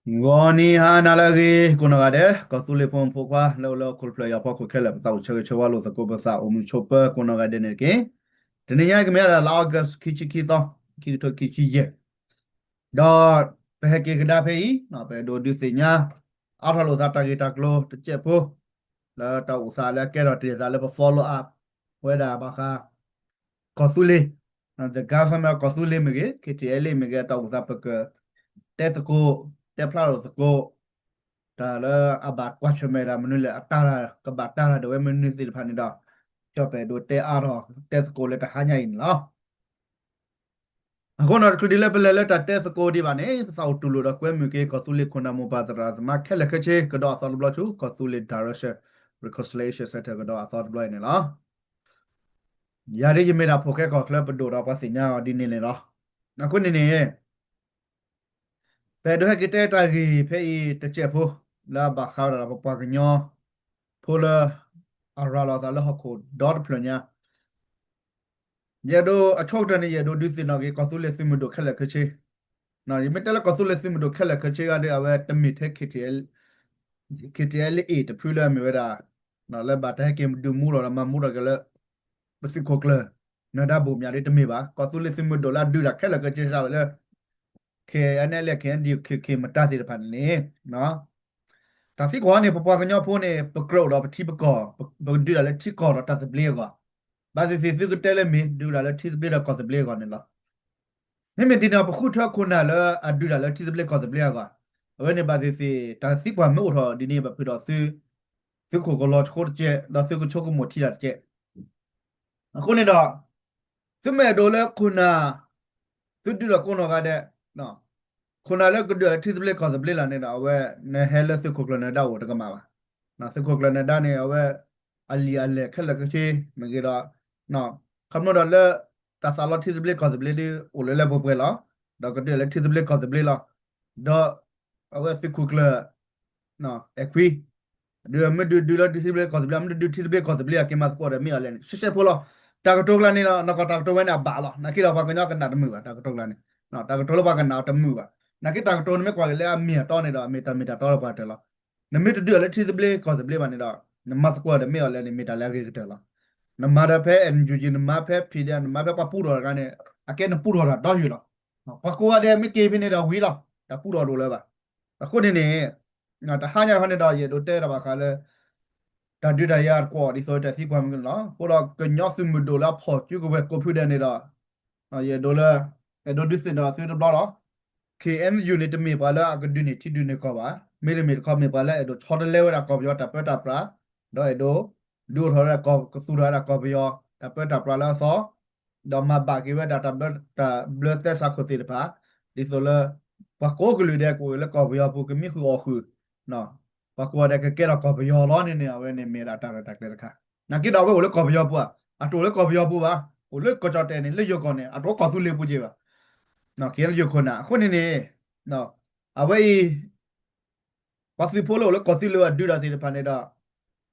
ဂီၤနံၤဟါနၤလၢအဂ့ၤ ကိးနီၢ်ဂၤဒဲး ကီၢ်သူလ့ၤဖိမုၣ်ဖိခွါ လၢအိၣ်လၢဟီၣ်ခိၣ်တဖျၢၣ်အံၤအဖီခိၣ်ခဲလၢာ် ပသးအိၣ်ဆၢဂ့ၤဆၢဝါလိာ်သကိး ပသးအိၣ်မုာ်ဆိးပၢၤကိးနီၢ်ဂၤဒဲးန့ၣ်တက့ၢ်. တနံၤညါအံၤကမ့ၢ်ဝဲဒၣ်လါ August ခံဆံခံသီ ခံကထိခံဆံယဲၢ် ဒီးပဟဲက့ၤကဒါဖဲအံၤ ပအဲၣ်ဒိးဒုးသ့ၣ်ညါ အါထီၣ်လိာ်သးတၢ်ဂ့ၢ်တၢ်ကျိၤတစဲးဖိ လၢတၢ်အိၣ်သးလၢအကဲထီၣ်တ့ၢ်သးလၢပ follow up ဝဲဒၣ်ဘၣ်ဃး ကီၢ်သူလ့ၤ the government ကီၢ်သူလ့ၤမ့ၢ်ဂ့ၤ K T L A မ့ၢ်ဂ့ၤ တၢ်အိၣ်သးပက တဲသကိး တဲဖျါထီၣ်သကိး တၢ်လၢအဘၣ်ကွၢ်ဆၢၣ်မဲာ်တၢ်မနုၤလဲၣ် အတၢ်ကဘၣ်တၢ်တၢ်ဒၣ်ဝဲမနုၤသ့ၣ်တဖၣ်န့ၣ်ဒီး ကၠီၣ်ပဲၣ်ဒိးတဲအါထီၣ်တဲသကိးလၢတဟါညါအံၤန့ၣ်လီၤ. အဃိန့ၣ်တချုးဒ်လၢပလဲၤလၢတၢ်တဲသကိးဒံးဘၣ်န့ၣ် ပသးအိၣ်တူၢ်လိာ်ဒီးကွဲမုာ်က့ၤ ကီၢ်သူလ့ၤခိၣ်နၢ်မိၢ်ပၢ်သရၣ်သမါခဲလၢာ်ခဲဆ့ ကဒီးအသီတဘျီဆူ ကီၢ်သူလ့ၤ Direction Reconciliation Center ကဒီးအသီတဘျီအံၤန့ၣ်လီၤ. ယၤဒ်ယမ့ၢ်ဒၣ်ဖိၣ်ဃဲကီၢ်ချၢပဒိၣ်ဒီးပှၤသ့ၣ်ညါအီၤဒ်န့ၣ်န့ၣ်လီၤ. အဃိန့ၣ်န့ၣ် ပအဲၣ်ဒိးဟဲက့ၤတဲတၢ်ဂ့ၢ်ဖဲအံၤတစဲးဖိ လၢအဘၣ်ဃးဝဲဒၣ်ဒီးပပှၤကညီဖိလၢ အရၤလီၤသးလၢဟီၣ်ခိၣ်ဒီတဖျၢၣ်ညါ ယအဲၣ်ဒိးအဆိကတၢၢ်န့ၣ် ယအဲၣ်ဒိးဒုးသ့ၣ်နီၣ်က့ၤ ကီၢ်သူလ့ၤသုးမုၢ်ဒိၣ်ခဲလၢာ်ခဲဆ့, ယမ့ၢ်တဲလၢကီၢ်သူလ့ၤသုးမုၢ်ဒိၣ်ခဲလၢာ်ခဲဆ့ဂ့ၤဒီး အဝဲတမ့ၢ်ထဲ K T L A တဖုလၢအမ့ၢ်ဝဲဒၣ် လၢဘၣ်တၢ်ဟဲက့ၤဒုးမူထီၣ်ဒီးမၤမူထီၣ်က့ၤလၢ ပသုးခိၣ်ကျၢၢ် နၢၤဒါဘိၣ်မၠးဒ်တမ့ၢ်ဘၣ်. ကီၢ်သူလ့ၤသုးမုၢ်ဒိၣ်လၢအဒုးတၢ်ခဲလၢာ်ခဲဆ့စးဝဲလၢ K N L A K N D O K K မတၤသ့ၣ်တဖၣ်န့ၣ်န့ၣ် တၢ်သံကွၢ်န့ၣ် ပပှၤကညီဖိန့ၣ် ပကြၢးအိၣ်ဒီးပထံပကီၢ်, ပကဒုးတၢ်လၢထံကီၢ်ဒီးတၢ်သဘျ့အဂီၢ်, ဘၣ်သ့ၣ်သ့ၣ်သုကတဲလၢမ့ၢ် ဒုးတၢ်လၢထံသဘျ့ဒီးကီၢ်သဘျ့အဂီၢ်န့ၣ်လီၤ. မ့မ့ၢ်ဒ်န့ၣ် ပဃုထၢခိၣ်နၢ်လၢအဒုးတၢ်လၢထံသဘျ့ကီၢ်သဘျ့အဂီၢ်, အဝဲန့ၣ်ဘၣ်သ့ၣ်သ့ၣ် တၢ်သံကွၢ်မ့ၢ်အိၣ်ထီၣ်ဒ်န့ၣ် ဘၣ်ဖုးဒီးသု သုးခိၣ်ကလီၤဆှိတကဲး ဒီးသုကဆိကမိၣ်ထံတၢ်တကဲး အဃိန့ၣ်ဒီး သုမ့ၢ်အဲၣ်ဒိးလၢခိၣ်နၢ် သုဒုးဒီးကိးနီၢ်ဂၤဒဲး, ခိၣ်နၢ်လၢကဒုးလၢထံသဘျ့ကီၢ်သဘျ့လီၤန့ၣ်ဒီး အဝဲ နဟဲလၢသုးခိၣ်ကျၢၢ်နၢၤဒါအိၣ်တကမၣ်ဘၣ်. သုးခိၣ်ကျၢၢ်နၢၤဒါန့ၣ် အဝဲ အလံာ်အလဲၢ်ခဲလၢာ်ခဲဆ့မ့ၢ်ဂ့ၤဒီး ခီဖျိဒီးလၢ တၢ်သးလီထံသဘျ့ကီၢ်သဘျ့ဒ်အိၣ်လၢလၢပှဲၤပှဲၤလီၤ. ဒီးကဒုးလၢထံသဘျ့ကီၢ်သဘျ့လီၤ. ဒီး အဝဲသုးခိၣ်ကျၢၢ် အဲၣ်ခွံ ဒုးမ့ၢ်ဒုးဒုးလၢထံသဘျ့ကီၢ်သဘျ့ မ့ၢ်ဒုးဒုးထံသဘျ့ကီၢ်သဘျ့ အက့ၤမၤသကိးဒီးမ့ၢ်အီၤလဲၣ်န့ၣ် ရှဲရှဲဖိလီၤ. တၢ်ကတိၤကျါန့ၣ်ဒီး နကီၢ်တၢ်ကတိၤဝဲန့ၣ်အဘၣ်လီၤ. နာ်က့ဒီးပှၤကညီကနၣ်တမုာ်ဘၣ် တၢ်ကတိၤကျါန့ၣ်, တၢ်ကတိၤလၢပှၤကနၣ်တမုာ်ဘၣ်. နာ်က့တၢ်ကတိၤန့ၣ်မ့ၢ်ကွၢ်က့ၤလၢအမ့ၢ်အတီလၢပှၤတၢၢ်လီၤ. နမ့ၢ်တဒုးအီၤလၢထံသဘျ့ကီၢ်သဘျ့ဘၣ်န့ၣ်ဒီး နမၤသကိးဒီးမ့ၢ်အီၤလဲၣ်န့ၣ် မ့ၢ်တၢ်လၢအဂ့ၤကတၢၢ်လီၤ. နမၤဒီးဖဲ NUG နမၤဖဲ PDF နမၤဖဲပှၤပူထီၣ်တဂၤန့ၣ် အကဲနပူထီၣ်တၢ်ဒီယုာ်လီၤ. ပှၤကိးဂၤဒဲးမ့ၢ်က့ၤဖဲန့ၣ်ဒီးဝံၤလီၤ တၢ်ပူထီၣ်တအိၣ်လၢၤဘၣ်. အဃိန့ၣ်န့ၣ် တဟါညါခီန့ၣ်ဒီး ယအဲၣ်ဒိးတဲတၢ်ဘၣ်ဃးလၢ တၢ်ဒုးတၢ်ယၤတကွီၢ်ဒ်သိးတၢ်သံကွၢ်မ့ၢ်ဂ့ၤန့ၣ်လီၤ. အဃိဒီးကညီသုးမုၢ်ဒိၣ်လၢအဖီၣ်စုကဝဲၤကိးဖုဒဲးန့ၣ်ဒီး ယအဲၣ်ဒိးလၢ အဲၣ်ဒိးဒုးသ့ၣ်နီၣ်သုတဘျီဒီး K N U န့ၣ်တမ့ၢ်ပှၤလၢအကဒုးန့ၢ်ထံဒုးန့ၢ်ကီၢ်ဘၣ်. မ့တမ့ၢ်တခီမ့ၢ်ပှၤလၢအဲၣ်ဒိးဆီတလဲဝဲဒၣ်ကီၢ်ပယီၤတၢ်ပၢတၢ်ပြး ဒီးအဲၣ်ဒိး ဒုးအိၣ်ထီၣ်ဝဲဒၣ်ကီၢ် ကသူၣ်ထီၣ်ဝဲဒၣ်ကီၢ်ပယီၤ တၢ်ပၢတၢ်ပြးလၢအသီ ဒီးမၤဘၣ်က့ၤဝဲဒၣ်တၢ်ဘျၢသဲစးခိၣ်သ့ၣ်တဖၣ် ဒ်သိးလၢ ပှၤကိးကလုာ်ဒဲးကအိၣ်လၢကီၢ်ပယီၤပူၤ ကမံဃုာ်အီၣ်ဃုာ် ပှၤကိးဂၤဒဲးကကဲထီၣ်ကီၢ်ပယီၤလီၤန့ၣ်န့ၣ် အဝဲန့ၣ်မ့ၢ်ဒၣ်တၢ်ရဲၣ်တၢ်ကျဲၤတခါ. နာ်က့ဒီးအဝဲအိၣ်လၢကီၢ်ပယီၤပူၤဧါ, အတအိၣ်လၢကီၢ်ပယီၤပူၤဘၣ်, အိၣ်လၢကီၢ်ကၠီၣ်တဲၣ်န့ၣ် လၢယိၤကီၢ်န့ၣ် အတအိၣ်ကီၢ်သူလ့ၤပူၤက့ၤဘၣ်. က့ၤလၢယိၤခိၣ်နၢ် အဃိန့ၣ်န့ၣ် အဝဲအံၤ ပှၤသုးဖိလၢအိၣ်လၢကီၢ်သူလ့ၤအဒုးတၢ်သ့ၣ်တဖၣ်န့ၣ်ဒီး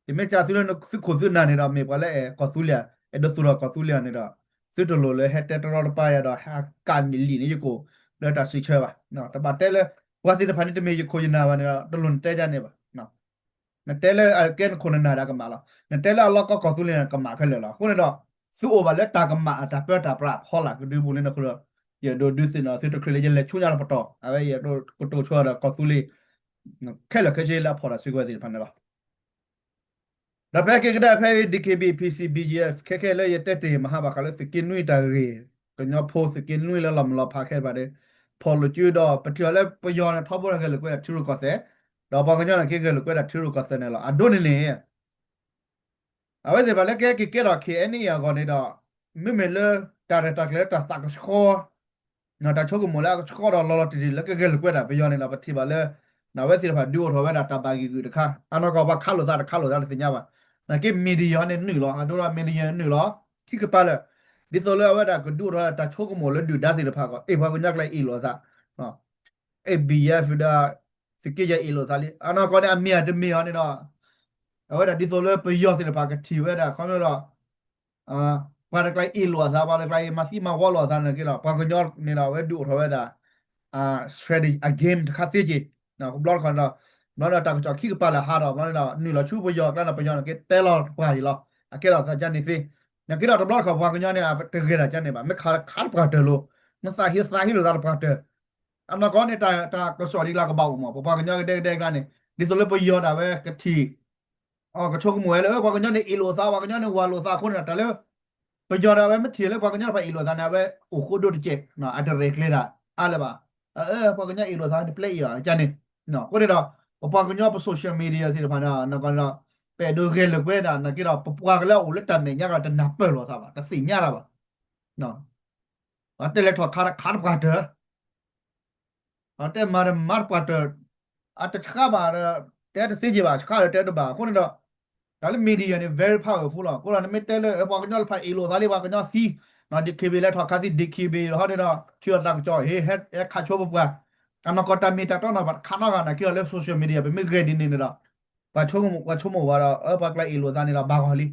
ယမ့ၢ်ကၢသုလၢသုးခိၣ်သုးနၢ်န့ၣ်ဒီး မ့ၢ်ပှၤလၢအဲၣ်ကီၢ်သူလ့ၤဧါ, အဲၣ်ဒိးသူၣ်ထီၣ်ကီၢ်သူလ့ၤဧါန့ၣ်ဒီး သုတလိၣ်လၢဟဲတဲတရီတပါယၤဒီး ဟဲကးန့ၢ်လံာ်န့ၢ်ယကိာ်လၢတၢ်စံးဆၢဘၣ်. တဘၣ်တဲလၢ ပှၤသ့ၣ်တဖၣ်န့ၣ်တမ့ၢ်ယခိၣ်ယနၢ်ဘၣ်န့ၣ်ဒီး တလိၣ်နတဲဒ်န့ၣ်ဘၣ်. နတဲလၢအကဲနခိၣ်နနၢ်ဒၣ်ကမၣ်လီၤ. နတဲလၢအလီၢ်ကီၢ်ကီၢ်သူလ့ၤန့ၣ် ကမၣ်ခဲလၢာ်လီၤ. အဃိန့ၣ်ဒီး သုအိၣ်ဘၣ်လၢတၢ်ကမၣ်အတၢ်ပၢတၢ်ပြးအဖီလာ်ကဒုပူၤလံန့ၣ်အဃိဒီး ယအဲၣ်ဒိးဒုးသ့ၣ်နီၣ်သုတချုးလၢယလဲၤဆူညါတပတီၢ် အဝဲယအဲၣ်ဒိးကတိၤဆိဒီးကီၢ်သူလ့ၤ ခဲလၢာ်ခဲဆ့လၢအဖီၣ်တၢ်စုကဝဲၤသ့ၣ်တဖၣ်န့ၣ်လီၤ. ဒီးဖဲက့ၤကဒါဖဲ D K B P C B G F ခဲခဲလၢယတဲတ့ၢ်မဟါဘၣ်ဃးလၢသုးက့နွံတၢ်ဂ့ၢ်, ကညီဖိသုးက့နွံလၢလီၤမုၢ်လီၤဖးခဲတဖၣ်ဒီး ဖီၣ်လိာ်စုဒီး ပထံၣ်အီၤလၢပယီၤန့ၣ် ထီဘိန့ၣ်ဂဲၤလိာ်ကွဲတၢ်ထံရူၢ်ကီၢ်သဲး, ဒီးပှၤကညီန့ၣ်က့ဂဲၤလိာ်ကွဲတၢ်ထံရူၢ်ကီၢ်သဲးန့ၣ်လီၤ. အဒိန့ၣ်န့ၣ် အဝဲသ့ၣ်တဖၣ်လၢကဟဲက့ၤကဲထီၣ် K N A အဂီၢ်န့ၣ်ဒီး မ့မ့ၢ်လၢတၢ်ရဲၣ်တၢ်ကျဲၤလၢတၢ်သးကဆှီ တၢ်ဆိကမိၣ်လၢအကဆှီဒီးလီၤလီၤတံၢ်တံၢ်လၢကဂဲၤလိာ်ကွဲတၢ်ပယီၤန့ၣ်ဒီး ပထံၣ်ဘၣ်လၢ အဝဲသ့ၣ်တဖၣ်ဒုးအိၣ်ထီၣ်ဝဲဒၣ်တၢ်ဘၣ်ဂံၢ်ဂုာ်တခါ အနီၢ်ကီၢ်ပှၤခးလိာ်သးတခးလိာ်သးတသ့ၣ်ညါဘၣ်. နာ်က့ media န့ၣ်နုာ်လီၤ အဒိဒီး media နုာ်လီၤ ခံကပၤလၢာ် ဒ်သိးလၢအဝဲဒၣ်ကဒုးအိၣ်ထီၣ်ဝဲဒၣ်တၢ်ဆိကမိၣ်လၢဒုၣ်ဒါသ့ၣ်တဖၣ်အဂီၢ် အ့ၣ် ပှၤကညီကျါအ့ၣ်လိာ်အသး A B F ဒီး သုးက့ယဲၢ်အ့ၣ်လိာ်သးလံ အနီၢ်ကီၢ်န့ၣ် အမ့ၢ်အတမ့ၢ်အီၤန့ၣ်ဒီး အဝဲဒၣ်ဒ်သိးလၢပယီၤသ့ၣ်တဖၣ်ကထံၣ်ဝဲဒၣ် ခီဖျိဒီး ပှၤတကျါအ့ၣ်လိာ်အသး ပှၤတကျါအ့ၣ်မၤသံမၤဝီလိာ်အသးနာ်က့ဒီး ပှၤကညီန့ၣ်ဒီး အဝဲဒုးအိၣ်ထီၣ်ဝဲဒၣ် strategy အ game တခါသ့က့ၤ တဘျီတခီၣ်ဒီး ဘျီဒီးတၢ်ကစီၣ်ခံကပၤလၢဟးဒီး ဘျီဒီးနုာ်လီၤဆူပယီၤအကျါဒီး ပယီၤန့ၣ်က့တဲလီၤပှၤအံၤလီၤ. အကဲထီၣ်သးကန့ၣ်သ့. နက့ဒီးတဘျီတခီၣ်ပှၤကညီန့ၣ် တဂဲၤတၢ်ကန့ၣ်ဘၣ်, မ့ၢ်ခးခးတပှၢ်တၢၢ်လီၤ. မ့ၢ်သးဟ့သးဟ့လိာ်သးတပှၢ်တၢၢ်. အနီၢ်ကီၢ်န့ၣ် တၢ်ကစီၣ်ဒ်ကျါကဘၣ်အိၣ်မး, ပပှၤကညီကဒဲကဒဲအကျါန့ၣ် ဒ်သိးလၢပယီၤဒၣ်ဝဲကထံၣ် ကဆိကမိၣ်ဝဲလၢ ပှၤကညီန့ၣ်အ့ၣ်လိာ်သး, ပှၤကညီန့ၣ်ဝၤလိာ်သးအဃိန့ၣ်ဒီး တၢ်လၢ ပယီၤဒၣ်ဝဲမ့ၢ်ထံၣ်လၢပှၤကညီတဖၣ်အ့ၣ်လိာ်သးန့ၣ် အဝဲအိၣ်ဃိဒိၣ်တကဲး, အတရဲၣ်ကျဲၤတၢ်အါလၢၤဘၣ်. ပှၤကညီအ့ၣ်လိာ်သးန့ၣ် တပျဲအ့ၣ်အီၤကန့ၣ်. အဃိန့ၣ်ဒီး ပပှၤကညီပ social media သ့ၣ်တဖၣ်န့ၣ် နကဒီး ပအဲၣ်ဒိးဂဲၤလိာ်ကွဲဒၣ် နက့ဒီး ပပှၤကလၢအအိၣ်လၢတၢ်မဲာ်ညါကဒီး တနၢ်ပၢၢ်လိာ်သးဘၣ်, တသ့ၣ်ညါတၢ်ဘၣ်. ပှၤတဲလဲၤထီၣ်ခးတခးတပှၢ်တၢၢ် အတဲမၤတမၤတပှၢ်တၢၢ်, အတဆှါဘၣ်ဒီး တဲတသ့က့ၤဘၣ်, ဆှါဒီးတဲတဘၣ်. အဃိန့ၣ်ဒီး တၢ်လၢ media န့ၣ် very powerful လီၤ. အဃိဒီးနမ့ၢ်တဲလၢ ပှၤကညီတဖၣ်အ့ၣ်လိာ်သးလံ ပှၤကညီသံ, DKBA လဲၤထီၣ်ခးသံ DKBA ဒီးဟီန့ၣ်ဒီး ထုးလီၤတၢ်ကစီၣ် ဟဲ ဟဲခးဆိပပှၤ, အနီၢ်ကီၢ်တၢ်မ့ၢ်တၢ်တီနီၤ ပတခးနီတဂၤ နာ်က့ဒီးလၢ social media ပမ့ၢ်ဂဲၤဒ်န့ၣ်န့ၣ်ဒီး ပှၤဆိကမိၣ် ပှၤဆိကမိၣ်ဝဲဒီး ပှၤကျါအ့ၣ်လိာ်သးန့ၣ်ဒီး ဘၣ်ဂီၢ်လံ.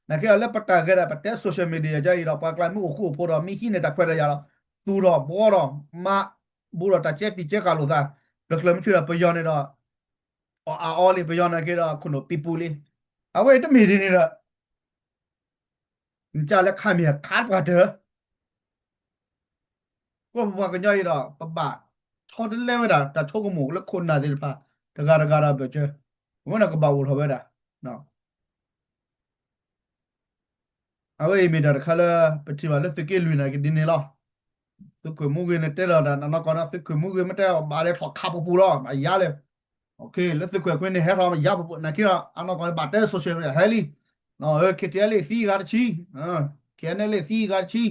နာ်က့ဒီးလၢပတၢ်ဂဲၤဒၣ် ပတဲ social media ကဲအံၤဒီး ပှၤကျါမ့ၢ်အိၣ်ဃူအိၣ်ဖိးဒီးမ့ၢ်ဟံးန့ၢ်တၢ်ခွဲးတၢ်ယာ်ဒီး သူၣ်ထီၣ်ဘှီထီၣ်မး ဘူးဒီးတၢ်ကဲတံာ်ကဲဃာ်လိာ်သး, တချုးမ့ၢ်ဆူၣ်ဒီးပယီၤန့ၣ်ဒီး အီၣ်အါအီလံ ပယီၤနာ်က့ဒီး ခိၣ်နူာ်ပံပူၤလံ. အဝဲအံၤတမ့ၢ်ဒ်န့ၣ်ဒီး နကလၢခးမ့ၢ်ခးတပှၢ်တၢၢ် ကီၢ်ပပှၤကညီအံၤဒီး ပဘၣ်ဆီတလဲဝဲဒၣ် တၢ်ဆိကမိၣ်လၢခိၣ်နၢ်သ့ၣ်တဖၣ် တဂၤတဂၤဒီးဘၢၣ်စၢၤ, အဝဲန့ၣ်ကဘၣ်အိၣ်ထီၣ်ဝဲဒၣ်. အဝဲအံၤမ့ၢ်တၢ်တခါလၢ ပထံၣ်ဘၣ်လၢသုးက့လွံၢ်နာ်က့ဒ်န့ၣ်လီၤ. သုးခိၣ်မူဂ့ၤန့ၣ်တဲလီၤတၢ် အနီၢ်ကီၢ်န့ၣ် သုးခိၣ်မူဂ့ၤမ့ၢ်တဲဘၣ်လဲၤထီၣ်ခးပူၤပူၤလီၤ အယါလဲၣ်. လၢသုးခိၣ်ခွ့န့ၣ် ဟဲထီၣ်ယါပူၤပူၤ နာ်က့ဒီး အနီၢ်ကီၢ်န့ၣ် ဘၣ်တဲ social media ဟဲလံ. KTLA သံဂၤတဆံ, KNLA သံဂၤတဆံ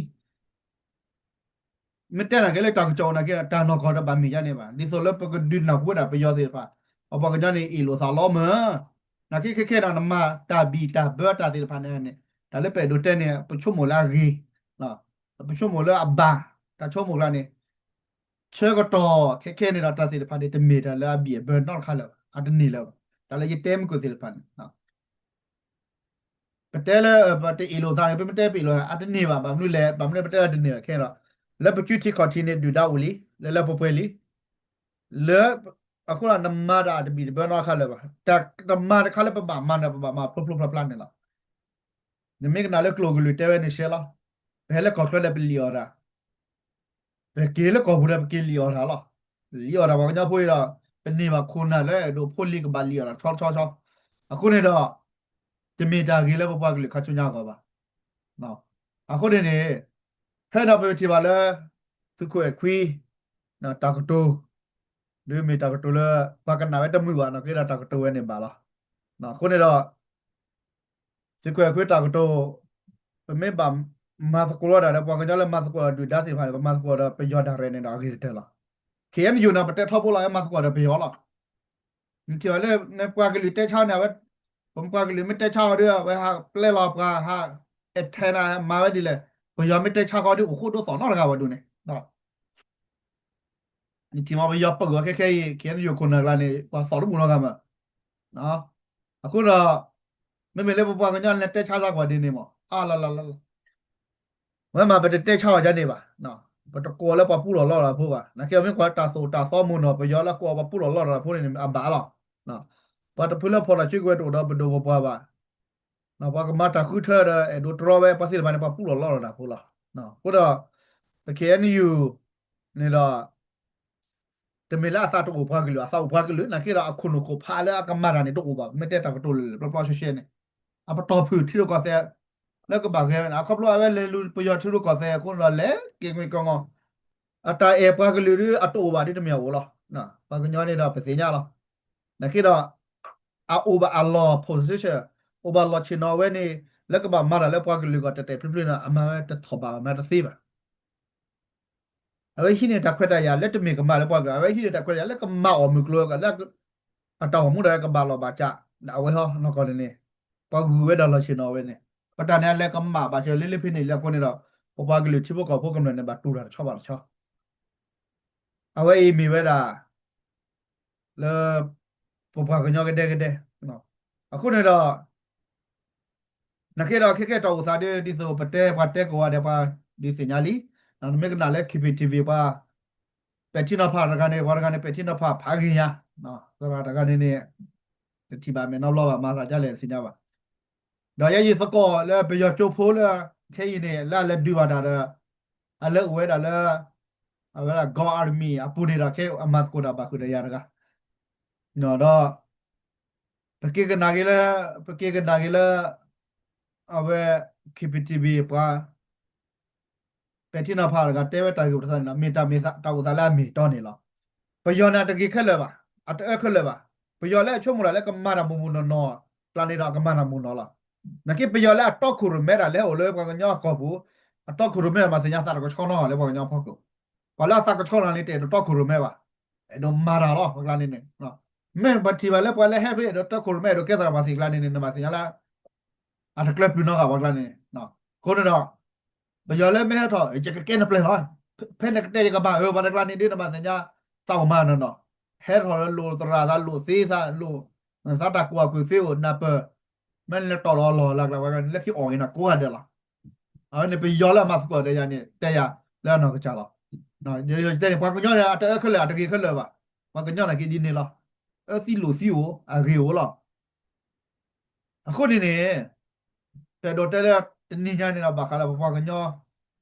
မ့ၢ်တဲနာ်က့လၢတၢ်ကစီၣ်နာ်က့ တၢ်နီၢ်ကီၢ်ဒီးဘၣ်မ့ၢ်ယါန့ၣ်ဘၣ်. ဒ်သိးလၢပကဒုးနၢ်ဟူဝဲဒၣ်ပယီၤသ့ၣ်တဖၣ်, ပပှၤကညီန့ၣ်အ့ၣ်လိာ်သးလီၤမၢ်. နာ်က့ခဲခဲဒီး နမၤတၢ်ဘံၣ်တၢ်ဘၢတၢ်သ့ၣ်တဖၣ်န့ၣ်န့ၣ် တၢ်လၢပအဲၣ်ဒိးတဲန့ၣ် ပဆိကမိၣ်လၢအဂ့ၤ, ပဆိကမိၣ်လၢအဘၣ်, တၢ်ဆိကမိၣ်ကျါန့ၣ် ဆၢကတီၢ်ခဲခဲန့ၣ်ဒီး တၢ်သ့ၣ်တဖၣ်န့ၣ် တမ့ၢ်တၢ်လၢအဘံၣ်အဘၢနီတခါလၢၤဘၣ်, အတန့ၢ်လၢၤဘၣ်. တၢ်လၢယတဲမုၢ်ကၢၢ်သ့ၣ်တဖၣ်န့ၣ် ပတဲလၢ ပတအ့ၣ်လိာ်သးန့ၣ် ပမ့ၢ်တဲပအ့ၣ်လိာ်သး အတန့ၢ်ဘၣ်. ဘၣ်မနုၤလဲၣ်, ဘၣ်မနုၤပတဲလၢတန့ၢ်ဘၣ်ခဲဒီး လၢပစုထံခီၣ်ထံးန့ၣ် ဒုၣ်ဒါအိၣ်လံ, လၢလၢပှဲၤပှဲၤလံ, လၢ အဃိဒီးနမၤတၢ်အတဘံၣ်တဘၢနီတခါလၢၤဘၣ်. တၢ်တမၤတခါလၢပဘၣ်မၤန့ၣ် ပဘၣ်မၤဖျိဖျိဖျါဖျါန့ၣ်လီၤ. နမ့ၢ်ကနၣ်လၢကျိာ်ကလုာ်တဲဝဲန့ၣ်ရှဲလီၤ. ပဟဲလၢကီၢ်ချၢဒီးပလံၣ်အီၣ်တၢ်, ပက့ၤလၢကီၢ်ပူၤဒီးပက့ၤလံၣ်အီၣ်တၢ်လီၤ. လံၣ်အီၣ်တၢ်ပှၤကညီဖိအံၤဒီး ပန့ၢ်ဘၣ်ခိၣ်နၢ်လၢအဲၣ်ဒိးဖိလံၤကဘၣ်လံၣ်အီၣ်တၢ်ဆီဆီဆီ. အဃိန့ၣ်ဒီး တမ့ၢ်တၢ်ဂ့ၤလၢပပှၤကလုာ်ခါဆူညါအဂီၢ်ဘၣ်. အဃိန့ၣ်န့ၣ် ဖဲဒီးပထံၣ်ဘၣ်လၢ သုးခိၣ်အဲၣ်ခွံ တၢ်ကတိၤ ဒ်မ့ၢ်တၢ်ကတိၤလၢ ပှၤကနၣ်ဝဲတမုာ်ဘၣ်နီၢ်က့ဒီး တၢ်ကတိၤဝဲန့ၣ်ဘၣ်လီၤ. အဃိန့ၣ်ဒီး သုးခိၣ်အဲၣ်ခွံတၢ်ကတိၤ ပမ့ၢ်ဘၣ်မၤသကိးလီၤတၢ်ဒီး ပှၤကညီလၢမၤသကိးဒီးဒုၣ်ဒါသ့ၣ်တဖၣ်န့ၣ် ပမၤသကိးဒီးပယီၤဒၣ်ရဲၣ်န့ၣ်ဒီး အဂ့ၤကတၢၢ်လီၤ. ခ့ၣ်အဲၣ်ယူၣ်န့ၣ် ပတဲထီဘိလီၤ မၤသကိးဒီးပယီၤလီၤ. နထံၣ်ဘၣ်လၢ နပှၤကလုာ်တဲဆါန့ၣ် အဝဲ ပပှၤကလုာ်မ့ၢ်တဲဆါအီၤဒီး အဝဲဟးပျဲလီၤပှၤ ဟး antenna မၤဝဲဒ်လဲၣ်, ပယီၤမ့ၢ်တဲဆါဃီဒီး အိၣ်ဃိဒိသီၣ်နီတဂၤဘၣ်ဒိၣ်န့ၣ် နထံၣ်မး ပယီၤပၢၢ်အီၤခဲခဲအံၤ ခ့ၣ်အဲၣ်ယူၣ်ခိၣ်နၢ်ကျါန့ၣ် ပှၤသီၣ်တဘူၣ်နီတဂၤမး. အဃိဒီး မ့မ့ၢ်လၢပပှၤကညီလဲၤတဲဆါသးကွၢ်ဒ်န့ၣ်မး အါလီၤလီၤလီၤလီၤ. ဝဲမးပတတဲဆါအီၤဒ်န့ၣ်ဘၣ်. ပတကိးလၢပှၤပူၣ်လီၤလီၢ်တၢ်ဖိဘၣ်. နာ်က့အမ့ၢ်ကွၢ်တၢ်သိၣ်တၢ်သီမုၢ်နီၤ ပယီၤလၢကိးပှၤပူၣ်လီၤလီၢ်တၢ်ဖိန့ၣ် အဘၣ်လီၤ. ပှၤတဖုလၢဖီၣ်တၢ်စုကဝဲၤတအိၣ်ဒီးပဒိၣ်ပပှၢ်ဘၣ်. ပှၤကမၤတၢ်ဃုထၢဒီး အဲၣ်ဒိးတြီဝဲပှၤသ့ၣ်တဖၣ်န့ၣ် ပှၤပူၣ်လီၤလီၢ်တၢ်ဖိလီၤ. အဃိဒီး ပ ခ့ၣ်အဲၣ်ယူၣ်န့ၣ်ဒီး တမ့ၢ်လၢအသးတအိၣ်ပှၤကလုာ်, အသးအိၣ်ပှၤကလုာ် နာ်က့ဒီးအခိၣ်နူာ်ခိၣ်ဖးလၢအကမၤတၢ်န့ၣ်တအိၣ်ဘၣ်. မ့ၢ်တဲတၢ်ကတိၤလၢလၢပျီပျီရှဲရှဲန့ၣ် အပတီၢ်ဖုၣ်ထံရူၢ်ကီၢ်သဲး လၢကဘၣ်ဂဲၤဝဲန့ၣ် အခီဖျိအဝဲလဲၤလူၤပယီၤထံရူၢ်ကီၢ်သဲးအဃိန့ၣ်ဒီး လဲၤက့ၤကွံာ်ကီၢ်ငီၢ် အတၢ်အဲၣ်ပှၤကလုာ်ဒီးအတအိၣ်ဘၣ်ဒ်တမ့ၢ်အအိၣ်လီၤ. ပှၤကညီန့ၣ်ဒီးပသ့ၣ်ညါလီၤ. နာ်က့ဒီး အအိၣ်ဘၣ်အလီၢ် position အိၣ်ဘၣ်လီၢ်ဆ့ၣ်နီၤဝဲန့ၣ် လၢကဘၣ်မၤတၢ်လၢပှၤကလုာ်ဂီၢ်တဲာ်တဲာ်ဖျုးဖျုးန့ၣ် အမၤဝဲတထီၣ်ဘၣ် အမၤတသ့ဘၣ်. အဝဲဟံးန့ၢ်တၢ်ခွဲးတၢ်ယာ်လၢတမ့ၢ်ကမၤလၢပှၤကလုာ်, အဝဲဟံးန့ၢ်တၢ်ခွဲးတၢ်ယာ်လၢကမၤအီၣ်မုၢ်ကျိၤလၢ အတၢ်အိၣ်မူဒီးကဘၣ်လီၢ်ဘၣ်စး အဝဲဟီနီၢ်ကီၢ်န့ၣ်န့ၣ် ပှၤဂုာ်ဝဲဒၣ်လီၢ်ဆ့ၣ်နီၤဝဲန့ၣ် ပတၢ်န့ၣ်အလဲၤကမၣ်ဘၣ်စၢၤလၢလၢဖဲန့ၣ်လၢအဃိန့ၣ်ဒီး ပပှၤကလုာ်ထံဖိကီၢ်ဖိကမျၢၢ်န့ၣ် ဘၣ်တူၢ်တၢ်တဆီဘၣ်တဆီ အဝဲအံၤမ့ၢ်ဝဲဒၣ် လၢ ပပှၤကညီကဒဲကဒဲ အဃိန့ၣ်ဒီး နာ်က့ဒီးခဲကဲတၢ်အိၣ်သးဒ် ဒ်သိးပတဲပှၤတဲကိးဂၤဒဲးပှၤဒုးသ့ၣ်ညါလံ. နမ့ၢ်ကနၣ်လၢ KPTV ပှၤ ပဲာ်ထံနီၤဖးတဂၤန့ၣ် ပှၤတဂၤန့ၣ် ပဲာ်ထံနီၤဖးဖးဂ့ၤညါ သရၣ်တဂၤန့ၣ်န့ၣ် တထံၣ်ဘၣ်မဲာ်နီတဘျီဘၣ် မၤသးဒ်လဲၣ်တသ့ၣ်ညါဘၣ်. ဒီးယဲယသကိးလၢပယီၤကၠိဖိလၢ ခဲအံၤန့ၣ် လၢအလဲၤဒုးဘၣ်တၢ်ဒီး အလဲၤအိၣ်ဝဲဒၣ်လၢ အဝဲဒၣ် Go Army အပူၤန့ၣ်ဒီး ခဲအံၤအမၤသကိးတၢ်ဘၣ်ဃုာ်ဒီးယၤတဂၤ ဒီး ပက့ၤကနၣ်က့ၤလၢ ပက့ၤကနၣ်က့ၤလၢ အဝဲ K P T V ပှၤ ပဲာ်ထံနီၤဖးတဂၤတဲဝဲတၢ်ဂ့ၢ်ပတသးန့ၣ်လီၤ. မ့ၢ်တၢ်မ့ၢ်တၢ်အိၣ်သးလၢအမ့ၢ်အတီန့ၣ်လီၤ. ပယီၤန့ၣ်တဂ့ၤခဲလၢာ်ဘၣ်, အတအၢခဲလၢာ်ဘၣ်. ပယီၤလၢအဆိကမိၣ်တၢ်လၢကမၤတၢ်မုၢ်မုၢ်နီၢ်နီၢ် ကျါန့ၣ်ဒီးအကမၤတၢ်မုၢ်နီၢ်လီၤ. နာ်က့ပယီၤလၢအတီခိၣ်ရိၣ်မဲတၢ်လၢဟဲအိၣ်လၢပှၤကညီအကီၢ်ပူၤ အတီခိၣ်ရိၣ်မဲတၢ် မၤသ့ၣ်ညါသးတကဆှီနီၤလၢပှၤကညီအဖီခိၣ်, ပှၤလၢအသးကဆှီနီၤန့ၣ် တအဲၣ်ဒိးတီခိၣ်ရိၣ်မဲဘၣ်, အဲၣ်ဒိးမၤတၢ်လီၤ ပှၤကျါန့ၣ်န့ၣ် မ့ၢ်ပထံၣ်ဘၣ်လၢပှၤလၢဟဲဖဲအဲၣ်ဒိးတီခိၣ်ရိၣ်မဲ အဲၣ်ဒိးကဲသရၣ်ပှၤသ့ၣ်ကျါန့ၣ်န့ၣ် နမၤသ့ၣ်ညါလၢ အတကျၢၤပျုၤနီတဂၤပှၤကျါန့ၣ်, အဃိန့ၣ်ဒီး ပယီၤလၢမ့ၢ်ဟဲထီၣ် ယကကဲနပျဲၢ်လီၤ, ဖဲနကတဲယကဘၣ်အၢ ပှၤတကျါန့ၣ်ဒ်နမၤသ့ၣ်ညါ သးအိၣ်မၤနီၢ်နီၢ်, ဟဲထီၣ်လၢလိာ်သရၣ်သးလိာ်သ့သးလိာ်, သးတၢ်ကူၣ်ဘၣ်ကူၣ်သ့အိၣ်နၢ်ပၢၢ်, မ့ၢ်လဲၤတီၢ်ဒီးလီၢ်လၢကျါပှၤကျါန့ၣ် လၢခံအီၣ်ဂ့ၤနၤကိးဂၤဒဲးလီၤ. အဝဲန့ၣ်ပယီၤလၢအမၤသကိးဒီးယၤန့ၣ် တဲယၤလၢအနီၢ်ကစၢ်လီၤ. ယတဲန့ၣ် ပှၤကညီန့ၣ် အတအၢခဲလၢာ် အတဂ့ၤခဲလၢာ်ဘၣ်, ပှၤကညီနာ်က့ဒ်န့ၣ်လီၤ, အၢသံလိာ်သံအိၣ် အဂ့ၤအိၣ်လီၤ. အဃိန့ၣ်န့ၣ် ပအဲၣ်ဒိးတဲလၢတနံၤညါန့ၣ်ဒီး ဘၣ်ဃးလၢပပှၤကညီ,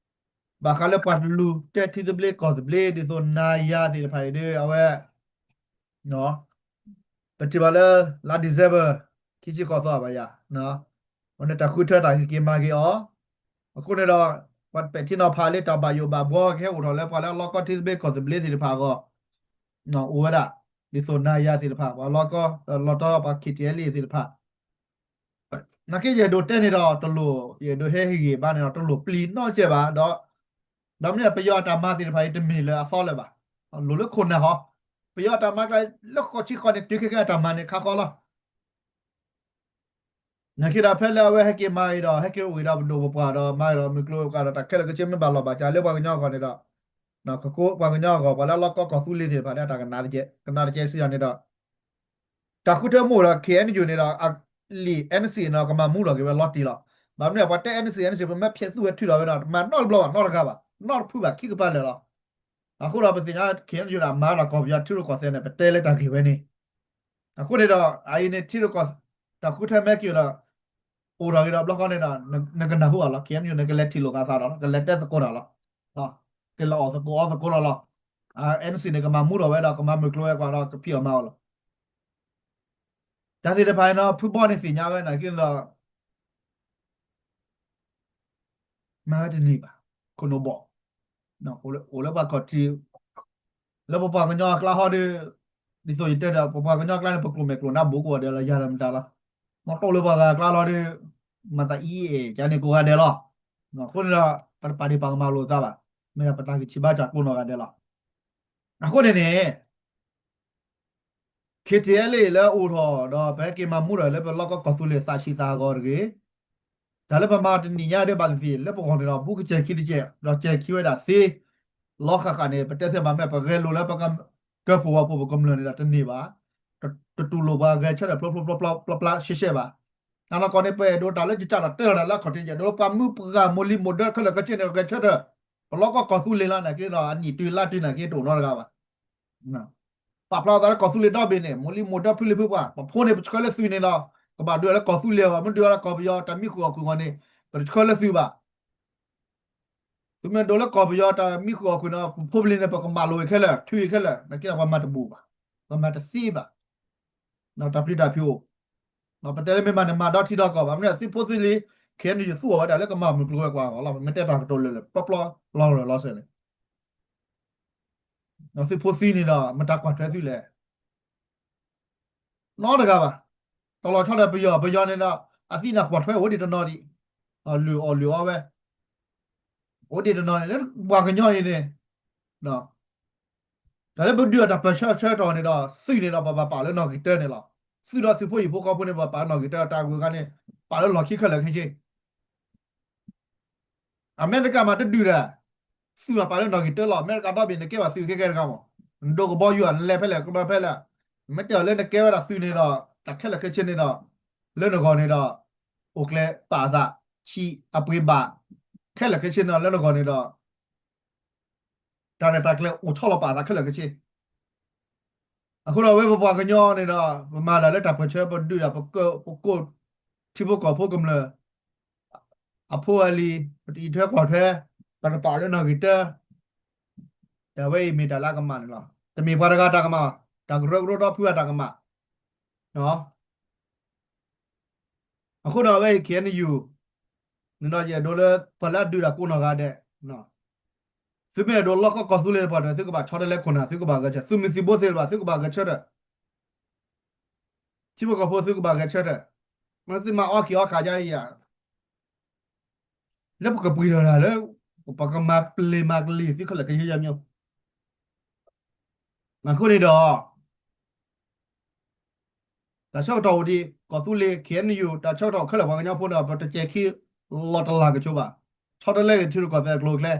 ဘၣ်ဃးလၢပှၤတလူၤတဲထံသဘျ့ကီၢ်သဘျ့ ဒ်သိးနၤယၤသ့ၣ်တဖၣ်အံၤဒီး အဝဲ ပထံၣ်ဘၣ်လၢ လါ December ခံဆံဃိးသီဘၣ်ယၤ, အဝဲန့ၣ်တၢ်ဃုထၢတၢ်ဟ့ၣ်က့ၤမၤက့ၤအီၤ, အဃိန့ၣ်ဒီး ပှၤပဲာ်ထံနီၤဖးလၢတၢ်ဘၣ်ယိၣ်ဘၣ်ဘှီကဟဲအိၣ်ထီၣ်လၢပှၤလၢအလီၢ်ကီထံသဘျ့ကီၢ်သဘျ့သ့ၣ်တဖၣ်အဂီၢ် အိၣ်ဝဲဒၣ် ဒ်သိးနၤယၤသ့ၣ်တဖၣ် ပှၤလီၢ်ကီ လီၤတီပှၤ K T L A သ့ၣ်တဖၣ်, နာ်က့ယအဲၣ်ဒိးတဲန့ၣ်ဒီး တလိၣ် ယအဲၣ်ဒိးဟဲဟ့ၣ်ဂံၢ်ဘါန့ၣ်ဒီး တလိၣ်ပျံၤနီတစဲးဘၣ်ဒီး, ဘၣ်မနုၤပယီၤအတၢ်မၤသ့ၣ်တဖၣ်အံၤတမ့ၢ်လၢအသီလၢၤဘၣ်, လိၣ်လၢခိၣ်နၢ်ဟီ, ပယီၤအတၢ်မၤကျါလၢဃိးဆံဃိးန့ၣ် တုၤခဲကဲအတၢ်မၤန့ၣ်ခါဃီလီၤ. နာ်က့ဒီးဖဲလၢအဝဲဟဲက့ၤမၤအံၤဒီး ဟဲက့ၤအိၣ်ဂ့ၤဒီးပဒိၣ်ပပှၢ်ဒီးမၤအံၤဒီး မုၢ်ကျိၤဝဲၤကွာ်ဒီး တၢ်ခဲလၢာ်ခဲဆ့မ့ၢ်ဘၣ်လီၤဘၣ်စးလၢပှၤကညီအဂီၢ်န့ၣ်ဒီး, ကကိးပှၤကညီအဂီၢ် ပှၤလၢအလီၢ်ကီကီၢ်သူလ့ၤသ့ၣ်တဖၣ်လၢအတၢ်ကနၣ်တကဲ ကနၣ်တကဲစံးယၤန့ၣ်ဒီး, တၢ်ဃုထၢမ့ၢ်အိၣ်ဒီး K N U န့ၣ်ဒီး အလံာ် N C A န့ၣ်ဒီး ကမၤမူထီၣ်က့ၤဝဲလီၤတံၢ်လီၤ. ဘၣ်မနုၤပှၤတဲ N C A N C A ပမ့ၢ်ဖျဲးသူၣ်ဝဲထုးထီၣ်ဝဲဒီး တမၤနီတဘျီဘၣ်နီတဂၤဘၣ် နီတဖုဘၣ်ခံကပၤလၢာ်လီၤ. အဃိဒီးပသ့ၣ်ညါ K N U ဒၣ်မၤဒီးကီၢ်ပယီၤထံရူၢ်ကီၢ်သဲးန့ၣ် ပတဲလၢတၢ်ဂ့ၢ်ဝဲန့ၣ်, အဃိန့ၣ်ဒီး အအံၤန့ၣ်ထံရူၢ်ကီၢ် တၢ်ဃုထၢမ့ၢ်က့ၤဒီး အိၣ်ထီၣ်က့ၤဒီးဘျီဃီန့ၣ်ဒီး နကနၢ်ဟူဘၣ်လီၤ K N U န့ၣ် ကလဲၤထံၣ်လိာ်က့ၤသးဒီးလီၤ ကလဲၤတဲသကိးတၢ်လီၤ, ကလဲၤအီၣ်သကိးအီသကိးလီၤလီၤ. N C A န့ၣ် ကမၤမူထီၣ်ဝဲဒီး ကမၤမုၢ်ကျိၤဝဲၤကွာ်ဒီး ကဖံးအီၣ်မၤအီၣ်လီၤ. တၢ်သ့ၣ်တဖၣ်အံၤန့ၣ် ဖုဘီန့ၣ်သ့ၣ်ညါဝဲနာ်က့ဒီး မၤဝဲတန့ၢ်ဘၣ်, ခိၣ်နူာ်ဘီၣ်, အိၣ်လၢပှၤခီၣ်ထံး, လၢပပှၤကညီအကျါဟီဒီး, ဒ်သိးယတဲဒီး ပပှၤကညီအကျါန့ၣ် ပကျိာ်မဲာ်ကျိာ်နါဘိးကိးဂၤဒဲးလီၤ ယၤဒီးမတၤလီၤ. မ့ၢ်တိၢ်လၢပှၤဂၤအကျါလီၤဒီး, မၤသးအံၤအဲၣ်ကန့ၣ်ကိးဂၤဒဲးလီၤ. အဃိန့ၣ်ဒီး ပတပာ်ဒ့ၣ်ပာ်ကမၣ်လိာ်သးဘၣ်, မ့ၢ်ပတၢ်ဂံၢ်ဆံးဘါစၢ်ကျိၤနီၢ်ဂၤဒဲးလီၤ. အဃိန့ၣ်န့ၣ် K T L A လၢအအိၣ်ထီၣ်ဒီး ပဟဲက့ၤမၤမူထီၣ်လၢပလီၢ်ကီၢ်သူလ့ၤသးဆံးသးဂီၤတဂ့ၤ, တၢ်လၢပမၤတနံၣ်ညါဒ်ဘၣ်သ့ၣ်သ့ၣ် လၢပဂီၢ်န့ၣ်ဒီး ဘူးကစဲၤခံတကဲး ဒီးစဲၤခံဝဲဒၣ်သ့ လီၤဃၣ်ဃၣ်န့ၣ် ပတဲသ့ဘၣ်မ့ၢ် ပဂဲၤလိာ်လၢပကကၢၢ်ဖှိၣ်ဝဲဖိပကမျၢၢ်န့ၣ်ဒီး တန့ၢ်ဘၣ်, တတူၢ်လိာ်ပှၤဂဲၤဆၢထၢၣ်ဖျိဖျိဖျါဖျါရှဲရှဲဘၣ်. အနီၢ်ကီၢ်န့ၣ် ပအဲၣ်ဒိးတၢ်လၢကစၢ်ဒီးတဲလီၤတၢ်လၢအခီၣ်ထံး ယအဲၣ်ဒိးပှၤမုၢ်ပှၢ်မိၢ်လံၤမိၢ်ဒၢခဲလၢာ်ခဲဆ့န့ၣ် ဂဲၤဆၢထၢၣ် ပလီၢ်ကီၢ်ကီၢ်သူလ့ၤလီၤနာ်က့ဒီး အနံၣ်တုၤလါတုၤနာ်က့တအိၣ်နီတဂၤဘၣ်. ပာ်ဖျါသးလၢကီၢ်သူလ့ၤဒီဘ့ၣ်န့ၣ် မိၢ်လံၤမိၢ်ဒၢဖုလံၤဖုပှၢ် ပဖိန့ၣ် ပဆှၢလၢသုးန့ၣ်ဒီး ကဘၣ်ဒုးလၢကီၢ်သူလ့ၤအဂီၢ် မ့ၢ်ဒုးလၢကီၢ်ပယီၤတၢ်မံဃုာ်အီၣ်ဃုာ်အဂီၢ်န့ၣ် ပတဆှၢလၢသုးဘၣ်. သုမ့ၢ်ဒိးလၢကီၢ်ပယီၤတၢ်မံဃုာ်အီၣ်ဃုာ်န့ၣ် ပဖိပလံၤန့ၣ် ပကမၤလိာ်ဝဲခဲလၢာ် ထုးဝဲခဲလၢာ် နာ်က့ဒီးပှၤမၤတဘူၣ်ဘၣ်, ပမၤတသ့ဘၣ်. တၢ်ပျံၤတၢ်ဖုးအိၣ်, ပတဲလၢမ့ၢ်မၤန့ၣ်မၤဒီထံဒီကီၢ်ဘၣ် မ့ၢ်သုးဖိသုးလံၤ K N U ယသူၣ်အီၣ်ဝဲဒၣ်လၢကမၤမုၢ်ကျိၤဝဲၤကွာ်အဂီၢ်လီၤ ပမ့ၢ်တဲတၢ်ကတိၤလၢာ်လၢပျီပျီလီၤလီၤလီၤစဲန့ၣ် သုးဖိသံန့ၣ်ဒီး မတၤကွၢ်ထွဲသုလဲၣ် နီတဂၤဘၣ်. တလီၤဆီဒီးပယီၤ ပယီၤန့ၣ်ဒီး အသံန့ၣ်ကွၢ်ထွဲအိၣ်ဒံးတနီၤဒံး, လုၢ်အီၣ်လုၢ်အီဝဲ, အိၣ်ဒံးတနီၤန့ၣ် လၢပှၤကညီအံၤန့ၣ် တၢ်လၢပဒုးအတၢ်ပၢၢ်ဆၢဆၢကတီၢ်န့ၣ်ဒီး သုးန့ၣ်ဒီး ပဘၣ်ပာ်လၢနီၣ်ဂံၢ်တၢန့ၣ်လီၤ. သုးဒီးသုးဖိဟံၣ်ဖိဃီဖိန့ၣ် ပဘၣ်ပာ်လၢနီၣ်ဂံၢ်တၢ တၢ်ဂုၤဂၤန့ၣ် ပာ်လၢလီၢ်ခံခဲလၢာ်ခဲဆ့ အမဲရကၤမးတဒုးဒီး သုးမးပာ်လၢနီၣ်ဂံၢ်တၢလီၤ. အမဲရကၤဒီဘ့ၣ်န့ၣ် ကဲဘၣ်သုးခဲကဲတဂၤမး, နဒိကဘီယူၤဧါ နလဲၤဖဲလဲၣ် ကဘၣ်ဖဲလဲၣ်, မ့ၢ်တဲအီၤလၢနကဲဝဲဒၣ်သုးန့ၣ်ဒီး တၢ်ခဲလၢာ်ခဲဆ့န့ၣ်ဒီး လၢနဂီၢ်န့ၣ်ဒီး အိၣ်ကျဲပာ်အသး ဆံးအပှ့ၤဘၣ် ခဲလၢာ်ခဲဆ့န့ၣ်ဒီး လၢနဂီၢ်န့ၣ်ဒီး တၢ်ရဲၣ်တၢ်ကျဲၤအိၣ်ဆီလီၤပာ်အသးခဲလၢာ်ခဲဆ့ အဃိဒီးအဝဲပပှၤကညီန့ၣ်ဒီး ပမၤတၢ်လၢတၢ်ပၢၢ်ဆၢ ပဒုးတၢ် ပကိး ပကိးထံဖိကီၢ်ဖိကမျၢၢ် အဖိအလံၤ ပတအံးထွဲကွၢ်ထွဲ ပတပာ်လၢနီၣ်ဂံၢ်တၢ တၢ်ဝဲအံၤမ့ၢ်တၢ်လၢအကမၣ်န့ၣ်လီၤ. တမ့ၢ်ပှၤတဂၤတၢ်ကမၣ်ဘၣ်, တၢ်ကရၢကရိဒီဖုအတၢ်ကမၣ် အဃိဒီးအဝဲအံၤ ခ့ၣ်အဲၣ်ယူၣ် န့ၣ်ဒီးယအဲၣ်ဒိးလၢ ပှၤလၢအဒုးတၢ်ကိးနီၢ်ဂၤဒဲး, သုမ့ၢ်အဲၣ်ဒိးလီၢ်ကီၢ်ကီၢ်သူလ့ၤတပှၤဒီး သုကဘၣ်ဆီတလဲခိၣ်နၢ် သုကဘၣ်ဂဲၤဆၢထၢၣ်, သုးမုၢ်သံၣ်ဘိသ့ၣ်တဖၣ် သုကဘၣ်ဂဲၤဆၢထၢၣ်, ထံဖိကီၢ်ဖိသုကဘၣ်ဂဲၤဆၢထၢၣ်, မ့ၢ်သုမၤအီၣ်ခံအီၣ်ခးယါအံၤဧါ လၢပကပှ့ၤထီၣ်တၢ်လၢ ပကမၤပျ့ၤမၤကလံၤသုခဲလၢာ်ခဲဆ့ယါမ့ၢ်, အဃိန့ၣ်ဒီး တၢ်ဆၢကတီၢ်အိၣ်ဒံး ကီၢ်သူလ့ၤ ခ့ၣ်အဲၣ်ယူၣ် တၢ်ဆၢကတီၢ်ခဲလၢာ်ပှၤကညီဖိန့ၣ်ဒီး ပတစဲၤခံလီၤတလၢ်ကဆိးဘၣ်, ဆီတလဲဂ့ၤထံရူၢ်ကီၢ်သဲးအကျိၤအကျဲ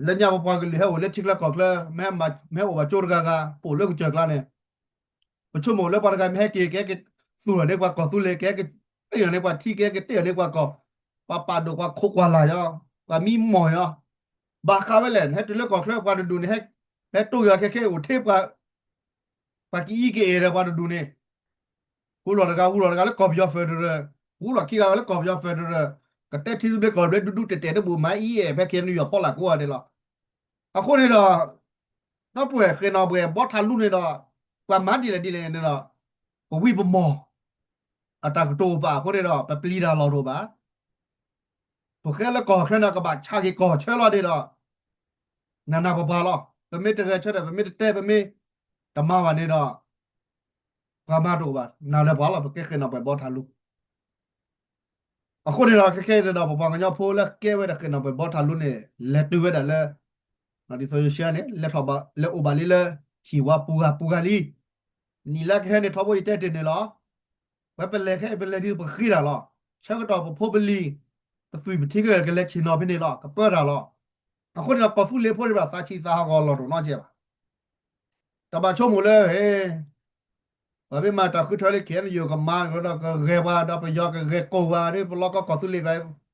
လၢညါပပှၤကလုာ်ဟဲအိၣ်လၢထံချၢကီၢ်ချၢ မ့ၢ်ဟဲအိၣ်ဘၣ်ကၠိတဂၤဂၤ ပအိၣ်လၢကစၢၢ်ကျါန့ၣ် ပဆိကမိၣ်လၢပှၤတဂၤမ့ၢ်ဟဲက့ၤ ကဟဲက့ၤသူၣ်ထီၣ်န့ၢ်ပှၤကီၢ်သူလ့ၤ ကဟဲက့ၤတ့ၢ်ထီၣ်န့ၢ်ပှၤထံ ကဟဲက့ၤတ့ၢ်ထီၣ်န့ၢ်ပှၤကီၢ်, ပှၤပာ်ဒိၣ်ပှၤခိးကွၢ်လၢ်ယီၤ, ပှၤမံမီၢ်ယီၤ, ဘၣ်ဃးဝဲလဲၣ် နဟဲတုၤလၢကီၢ်ချၢပှၤတဒူၣ်န့ၣ် ဟဲတိၢ်ဂ့ၤအီၤခဲခဲအိၣ်ထဲပှၤ ပှၤကအံးကအဲၣ်ဒီးပှၤတဒူၣ်န့ၣ် ဟူလီၤတဂၤ ဟူလီၤတဂၤလၢကီၢ်ပယီၤ federal, ဟူလီၤခံဂၤလၢကီၢ်ပယီၤ federal, ကတဲထံသဘျ့ကီၢ်သဘျ့ဒူဒူတဲာ်တဲာ်တဘူၣ်မၤအံးအဲၣ်ဖဲ ခ့ၣ်အဲၣ်ယူၣ်အဖီလာ်ကိးဂၤဒဲးလီၤ. အဃိန့ၣ်ဒီး ဒီပုၢ်ဝဲၢ်ဃ့ၣ်နီၣ်ဘှဲၣ်ဘီထးလူန့ၣ်ဒီး ပှၤမၤဒ်လဲၣ်ဒ်လဲၣ်န့ၣ်ဒီး ပဝံပမီၢ် အတၢ်ကတိၤပာ်အဃိန့ၣ်ဒီး ပပျံၤတၢ်လီၢ်တအိၣ်ဘၣ်. ဖိၣ်ဃဲလၢကီၢ်ချၢန့ၣ် ကဘၣ်ဆါက့ၤကီၢ်ဆၢလီၤန့ၣ်ဒီး နးနးပှၤပှၤလီၤ. ပမ့ၢ်တဂဲၤဆၢထၢၣ် ပမ့ၢ်တတဲ ပမ့ၢ်တမၤဘၣ်န့ၣ်ဒီး ပှၤမၤတအိၣ်ဘၣ် နၤလၢပှၤလီၤ ပကဲဃ့ၣ်နီၣ်ဘှဲၣ်ဘီထးလူ. အဃိန့ၣ်ဒီး ခဲခဲအံၤန့ၣ်ဒီး ပပှၤကညီဖိလၢကဲဝဲဒၣ်ဃ့ၣ်နီၣ်ဘှဲၣ်ဘီထးလူန့ၣ် လဲၤတုၤဝဲဒၣ်လၢ ဒ်သိးယရှဲန့ၣ် လဲၤထီၣ်ဘၣ် လဲၤအိၣ်ဘၣ်လံလၢ ဟံၣ်ဝါပူၤဂၤပူၤဂၤလံ. နံၣ်လၢကဟဲန့ၣ် ထီဘိယတဲတ့ၢ်န့ၣ်လီၤ. ဝဲပလဲၤခဲအံၤ ပလဲၤဒ်သိးပဃ့တၢ်လီၤ. ဆၢကတီၢ်ပဖိပလံၤ ပသွံၣ်ပထံကကလဲၤဆ့ၣ်နီၤဖဲန့ၣ်လီၤ. ကပၢတၢ်လီၤ. အဃိန့ၣ်ဒီး ကီၢ်သူလ့ၤဖိန့ၣ်ဘၣ် သးဆံးသးဟးဂီၤလီၢ်တအိၣ်နီတစဲးဘၣ်. တဘၣ်ဆိကမိၣ်လၢ ဟဲ ပှၤမ့ၢ်မၤတၢ်ဃုထၢလၢ ခ့ၣ်အဲၣ်ယူၣ် ကမၤဒီးကဂဲၤပှၤ ဒီးပယီၤကဂဲၤကိၢ်ပှၤဒီး ပလီၢ်ကီၢ်ကီၢ်သူလ့ၤ သးဆံးတဂ့ၤ သးဟးဂီၤတဂ့ၤ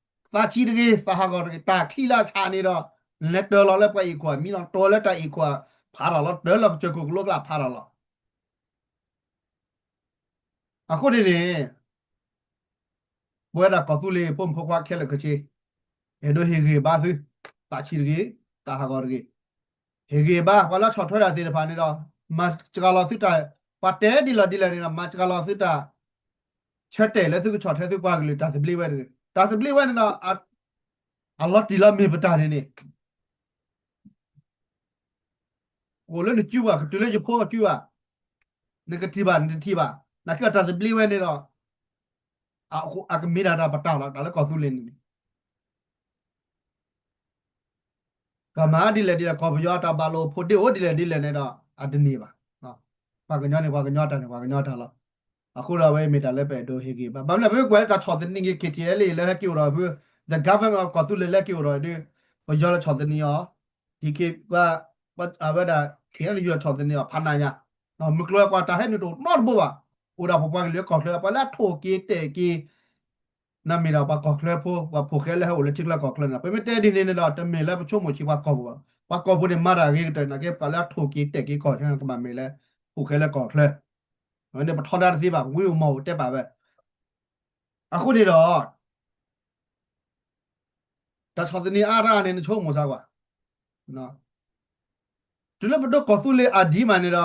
တၢ်ချံလၢအဆးန့ၣ်ဒီး လဲၤတၢၤလီၤလၢပှၤအံၤခိၣ်အမံလီၤ တၢၤလၢတၢ်အံၤခိၣ်ဖးထီၣ်လီၤ တၢၤလၢကစၢၢ်ခိၣ်ကလိကျါဖးထီၣ်လီၤ. အဃိန့ၣ်န့ၣ် ပဝဲဒၣ်ကီၢ်သူလ့ၤဖိမုၣ်ဖိခွါခဲလၢာ်ခဲဆ့ အဲၣ်ဒိးဟ့ၣ်ဂံၢ်ဘါသု သးဆံးတဂ့ၤ သးဟးဂီၤတဂ့ၤ ဟ့ၣ်ဂံၢ်ဘါ ပှၤလၢဆီၣ်ထွဲတၢ်သ့ၣ်တဖၣ်န့ၣ်ဒီး မၤစှၤလီၤသုတၢ် ပှၤတဲဒ်လဲၣ်ဒ်လဲၣ်န့ၣ်ဒီး မၤစှၤလီၤသုတၢ် ဆၢတဲာ်လၢသုကဆီၣ်ထွဲသုပှၤကလုာ်တၢ်သဘျ့ဝဲတဂ့ၤ တၢ်သဘျ့ဝဲန့ၣ်ဒီး အလီၤတံၢ်လီၤမ့ၢ်ပတၢ်န့ၣ်န့ၣ် အိၣ်လၢနစုပူၤ ကတုၤလၢယဖိအစုပူၤ, နကထံၣ်ဘၣ် နတထံၣ်ဘၣ်, နာ်က့အတၢ်သဘျ့ဝဲန့ၣ်ဒီး အကမ့ၢ်ဒၣ်တၢ်ပတၢ်လီၤ တၢ်လၢကီၢ်သူလ့ၤန့ၣ်န့ၣ် ကမၤဒ်လဲၣ်ဒ်လဲၣ် ကီၢ်ပယီၤတၢ်ဘၣ်လိာ်ဖိးဒ့အိၣ်ဒ်လဲၣ်ဒ်လဲၣ်န့ၣ်ဒီး အတန့ၢ်ဘၣ်. ပှၤကညီန့ၣ် ပှၤကညီတၢ်န့ၣ် ပှၤကညီတၢ်လီၤ. အဃိဒီးအဝဲမ့ၢ်တၢ်လၢပအဲၣ်ဒိးဟ့ၣ်ဂံၢ်ဘါ ဘၣ်မနုၤပမ့ၢ်ကွၢ်လၢတၢ်ဆီၣ်သနံးက့ၤ ခ့ၣ်ထံၣ်အဲလ့ၣ် လၢဟဲက့ၤအိၣ်ဒီးဖု the government of ကီၢ်သူလ့ၤလၢဟဲက့ၤအိၣ်ဒီးဒုး ပယီၤလၢဆီၣ်သနံးအီၤ ဒ်ခ့ ပှၤ အဝဲဒၣ် ခ့ၣ်အဲၣ်ယူၣ် ဆီၣ်သနံးအီၤဖးနးညါ, မုၢ်ကျိၤဝဲၤကွာ်တၢ်ဟဲနုာ်တအိၣ်နီတဘိဘၣ်. အိၣ်ဒၣ်ပပှၤကလုာ်လၢကီၢ်ချၢ ပှၤလၢအထိၣ်က့ၤတဲာ်က့ၤ နမ့ၢ်ဒၣ်ပှၤကီၢ်ချၢဖိ ပှၤဖိၣ်ဃဲလၢဟဲအိၣ်လၢထံချၢကီၢ်ချၢန့ၣ် ပမ့ၢ်တဲဒ်န့ၣ်န့ၣ်ဒီး တမ့ၢ်လၢပဆိကမိၣ်ဆံးပှၤကီၢ်ပူၤဘၣ်. ပှၤကီၢ်ပူၤန့ၣ် မၤတၢ်အဂ့ၤကတၢၢ် နာ်က့ပှၤလၢအထိၣ်က့ၤတဲာ်က့ၤကီၢ်ချၢန့ၣ် ကဘၣ်မ့ၢ်လၢ ဖိၣ်ဃဲလၢကီၢ်ချၢ အဝဲန့ၣ်ပထီဒါတသ့ဘၣ် ပဝံပမီၢ်ပတဲပာ်ဝဲ. အဃိန့ၣ်ဒီး တၢ်ဆီၣ်သနံးအါတၢ်န့ၣ် နဆိကမိၣ်စၢ်ကွၢ် တုၤလၢပဒိၣ်ကီၢ်သူလ့ၤအဒံးမးန့ၣ်ဒီး